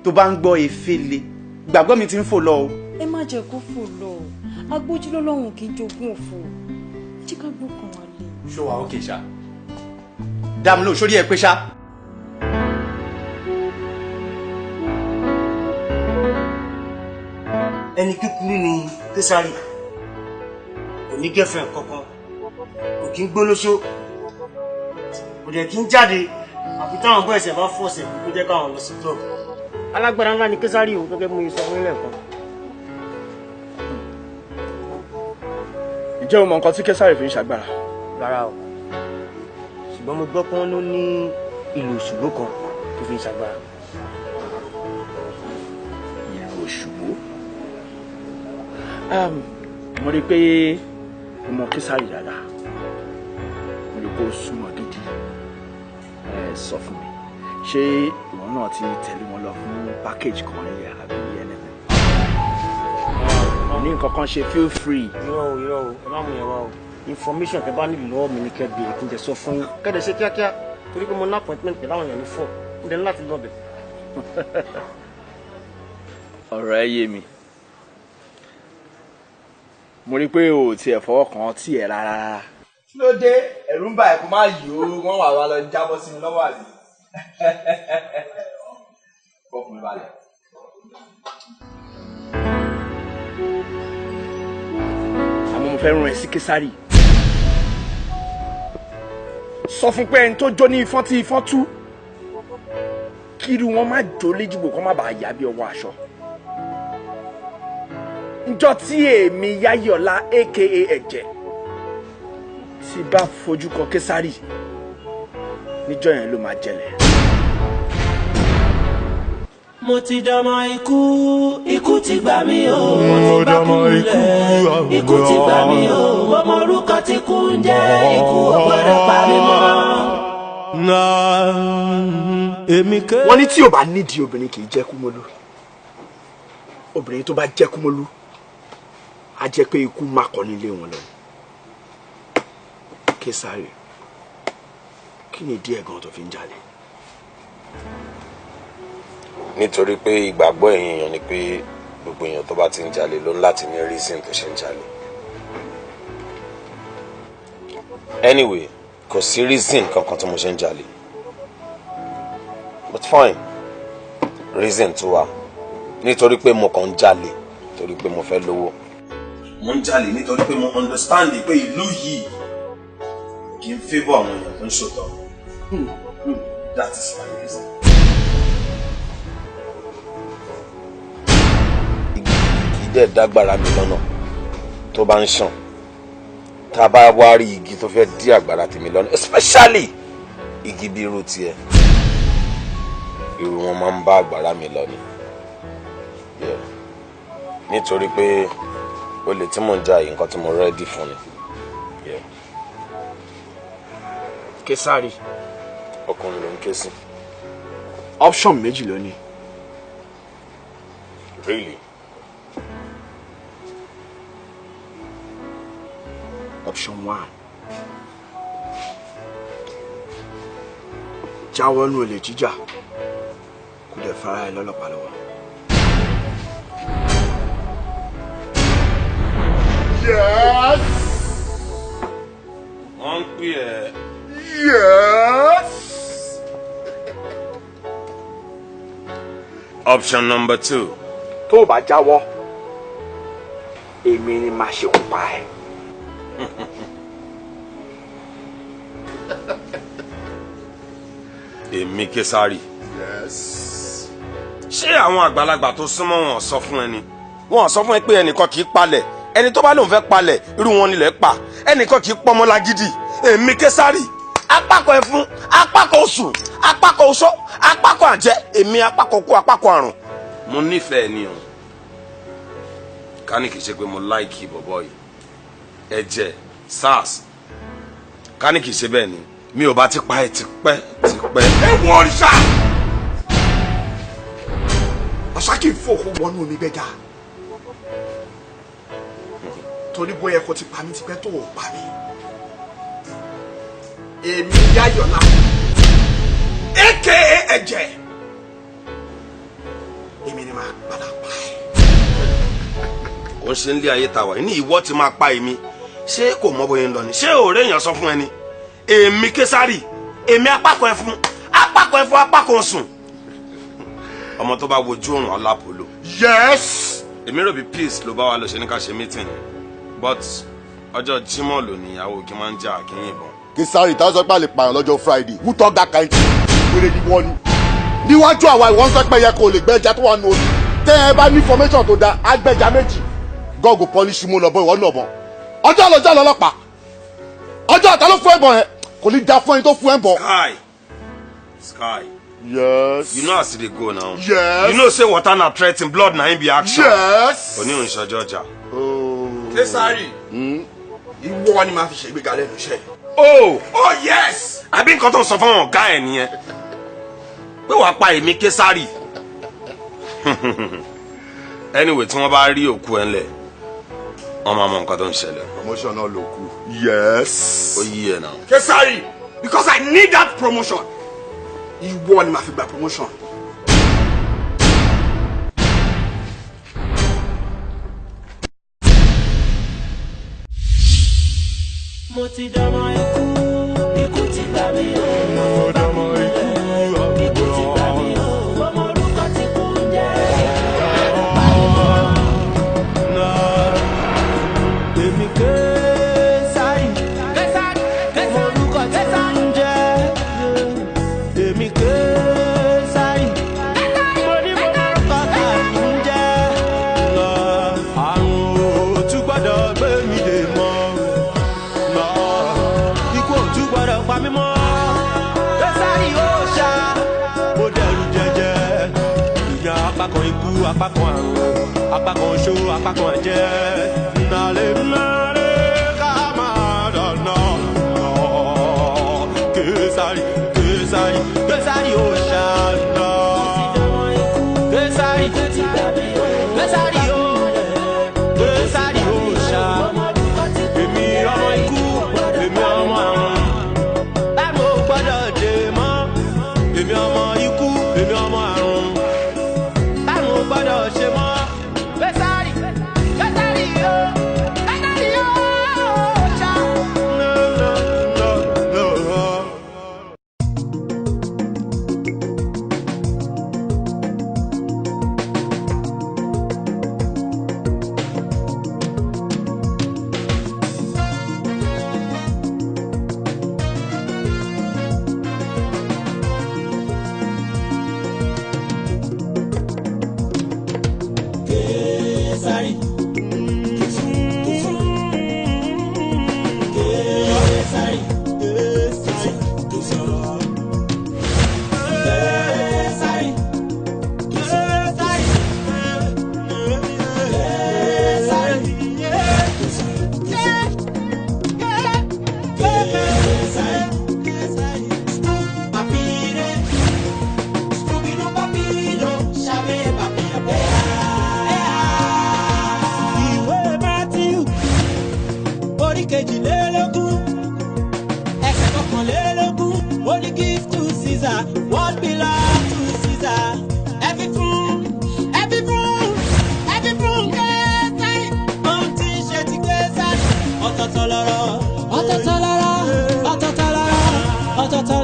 Tó bá ń gbọ́ efele, ìgbàgbọ́ mi ti ń fò lọ o. Ẹ má jẹ́ kó fò lọ. Agbójúlọ́lọ́run kì í jogún òfò. Ẹ jẹ́ ká gbókàn wá lé. Ṣó wa ókè ṣá? Dàmú lò sórí ẹ pé ṣá. Ẹni kúkúrú ni Késàrì, kò ní girlfriend kankan, kò kí ń gbólóṣó, kò dẹ̀ kí ń jáde àfi táwọn bọ́ ẹ̀sẹ̀ bá fọ̀ọ̀sẹ̀ kó jẹ́ káwọn lọ sí club. Alágbára ńlá ni Késàrì o, gẹ́gẹ́ bí mo sọ fún ilé ẹ̀kọ́. Ǹjẹ́ o mọ nǹkan tí Késàrì fi ń ṣàgbára? Rárá o, ṣùgbọ́n mo gbọ́ pé wọ́n ló ní ìlú Òṣùgbó kan tó fi ń ṣàgbára. Ìlú Òṣùgbó? Mo rí i pé o mọ Késàrì dáadáa, mo rí i pé o súnmọ́ gidi. Ẹ sọ fún mi, ṣé ìwọ náà ti tẹ̀lé wọn lọ fún package kan rí àbí anything? Ní nǹkan kan ṣe, feel free. Irọ́ o, irọ́ o, ẹ má mú yẹn wá o. Information tẹ bá nílò lọ́wọ́ mi ní kẹ́ béèrè kí n jẹ sọ fún yín. Kẹ́dẹ̀ ṣe kíákíá torí pé mo ní appointment pẹ̀lú àwọn èèyàn ní 4, mo dẹ̀ ní láti lọ bẹ̀. Ọ̀rọ̀ ẹ yé mi. Mo rí i pé o ò tiẹ̀ fọwọ́ kàn án tiẹ̀ rárá. Kí ló dé? Ẹ̀rù ń bà ẹ́ kó má yò ó, wọ́n wà wá lọ jábọ́ sí mi lọ́wọ́ àbí? Fọkùnrin balẹ̀. Àmọ́ mo fẹ́ rán ẹ sí Késárì. Sọ fún pé ẹni tó jó ní ifọ́n tí ifọ́n tú, kí irú wọn má jó léjìgbò kó má bàa yá bí ọwọ́ aṣọ. Njọ́ tí èmi Yáyọ̀lá aka Ẹ̀jẹ̀ tí bá fojú kọ Késárì, níjọ́ yẹn ló máa jẹlẹ̀. Mo ti dọmọ ikú, ikú ti gbà mí o. Mo ti bá kú lẹ̀, ikú ti gbà mí o. Mo mọ orúkọ tí kú ń jẹ́, ikú ò gbọ́dọ̀ pa mí mọ́. Wọ́n ní tí ò bá nídìí obìnrin kì í jẹ́ kúmọ́lú. Obìnrin tó bá jẹ́ kúmọ́lú á jẹ́ pé ikú má kọ́ nílé wọn lọ. Késárì, kí ni díẹ̀ gan tó fi ń jalè? Nítorí pé ìgbàgbọ́ ẹ̀yin èèyàn ni pé gbogbo èèyàn tó bá ti ń jalè ló ń láti ní reason tó ṣe ń jalè. Anyway, kò sí reason kankan tí mo ṣe ń jalè, but fine, reason tó wà nítorí pé mo kàn ń jalè torí pé mo fẹ́ lówó. Mo ń jalè nítorí pé mo understand pé ìlú yìí kì í favour àwọn èèyàn tó ń ṣòtọ́. That is my reason. Dẹ̀ dágbára mi lọ́nà tó bá ń ṣàn, tá a bá wá rí igi tó fẹ́ dí àgbàrá tèmi lọ́nà, especially igi bí irú tiẹ̀, irú wọn máa ń bá àgbàrá mi lọ ni. Nítorí pé olè tí mò ń jà yìí, nǹkan tí mo rẹ́dí fún ni. Késárì, ọkùnrin ló ń ké sí. Option méjì ló ní. Really? Option 1, jáwọ́ nù olè jíjà kó dẹ̀ fara ẹ lọ́lọ́pàá lọ́wọ́. Yes. Wọ́n ń pè ẹ́. Yes. Option number 2. Tó o bá jáwọ́, èmi ni màá ṣekú pa ẹ́. Èmi Késárì. Yes. Ṣé àwọn àgbàlagbà tó súnmọ́ wọn sọ fún ẹni? Wọ́n sọ fún ẹ pé ẹnìkan kì í palẹ̀, ẹni tó bá lóun fẹ́ palẹ̀ irú wọn nílẹ̀ pa, ẹnìkan kì í pọmọ lágídí. Èmi Késárì, apákọ̀ ẹfun, apákọ̀ oṣù, apákọ̀ oṣó, apákọ̀ àjẹ́, èmi apákọ̀ kú, apákọ̀ àrùn. Mo nífẹ̀ẹ́ ni o. Ká ní kìí ṣe pé mo láìkì bọ̀bọ̀ yìí. Ẹ̀jẹ̀ SARS. Ká ní kìí ṣe bẹ́ẹ̀ ni, mi ò bá ti pa ẹ́ tipẹ́ tipẹ́. Ẹ wọ òrìṣà! Ọ̀sá kì í fòkó wọnú omi gbẹ́jà. Torí bóyá kò ti pa mí tipẹ́ tó ò pa mí. Èmi Yáyọ̀lá, aka Ẹ̀jẹ̀, èmi ni màá padà pa ẹ́. Kò ń ṣe nílé ayé ta wà ní ìwọ ti máa pa èmi. Ṣé kò mọ bóyá ń lọ ni? Ṣé òré èèyàn sọ fún ẹni? Èmi Késárì, èmi apákan ẹfun, apákan ẹfun, apákan sùn. Ọmọ tó bá wojú òrùn alápòlò. Yes. Èmi rò bí peace ló bá wa lọ ṣe ní ká ṣe meeting, but ọjọ́ Jímọ̀ ló ní ìyàwó kí máa ń jà kí n yìnbọn. Késárì, táwọn sọ pé a lè pààyàn lọ́jọ́ Friday, who talk that kind thing? Wèrè ni wọ́n ni. Níwájú àwa ìwọ́n sọ pé yẹ kó lè gbẹ́ja tó wà nù omi. Tẹ́ ẹ bá ní information tó dáa, á gbẹ́ja méjì. God go punish you, mo lọ bọ́ ìwọ náà bọ̀. Ọjọ́ àlọ́jọ́ lọ́lọ́pàá. Ọjọ́ àtà ló fún ẹ̀bọ̀n yẹn. Kò ní da fún ẹni tó fún ẹ̀bọ̀n. Sky. Sky. Yes. You know as e dey go now. Yes. You know say water na threaten, blood na im be action. Yes. Òní òun ṣọjọ́ ọjà. Késárì, ìwọ ni màá fi ṣègbéga lẹ́nu iṣẹ́. Oh. Oh yes. Àbí nǹkan tó ń sọ fún àwọn ọ̀gá ẹ̀ nìyẹn. Pé wàá pa èmi Késárì. Anyway, tí wọ́n bá rí òkú ẹ̀ ńlẹ̀, wọ́n máa mọ nǹkan tó ń ṣẹlẹ̀. Promotion náà ló kù. Yes. Ó yí ẹ̀ náà. Késárì, because I need that promotion. Ìwọ ni màá fi gba promotion. Mo ti dọmọ ikú, ikú ti gbà mí o. Mo ti dọmọ ikú, gbọ́dọ̀ pa mí mọ́. Késàrì ó ṣá, ó dẹrù jẹjẹ. Ìyá apá kan ikú, apá kan àrùn, apá kan oṣó, apá kan àjẹ́. Nàlẹ́ nàlẹ́ ká máa dáná. Késàrì, Késàrì, Késàrì ó ṣá ná. Késàrì, Késàrì ó, Késàrì ó ṣá. Èmi ọmọ ikú, èmi ọmọ àrùn. Báwo gbọ́dọ̀ dé mọ́? Èmi ọmọ ikú, èmi ọmọ àrùn. Báwo gbọ́dọ̀ ṣe mọ́? Késàrì, Késàrì ó, Késàrì ó ṣá. No, no, no, no. Késàrì. Késàrì. Késàrì. Késàrì. Késàrì. Papire. Scooby-Doo papiro, ṣàbẹ̀ papiro Ìwé Matthew orí kejìlélógún ẹsẹ̀ kọkànlélógún ó ní give to Caesar what belong to Caesar. Ẹ fi fún, ẹ fi fún, ẹ fi fún Késàrì. Ohun tí ń ṣe ti Késàrì. Ọ̀tọ̀ọ̀tọ̀ lọ̀rọ̀, ọ̀tọ̀ọ̀tọ̀ lọ̀rọ̀, ọ̀tọ̀ọ̀tọ̀ lọ̀rọ̀, ọ̀tọ̀ọ̀tọ̀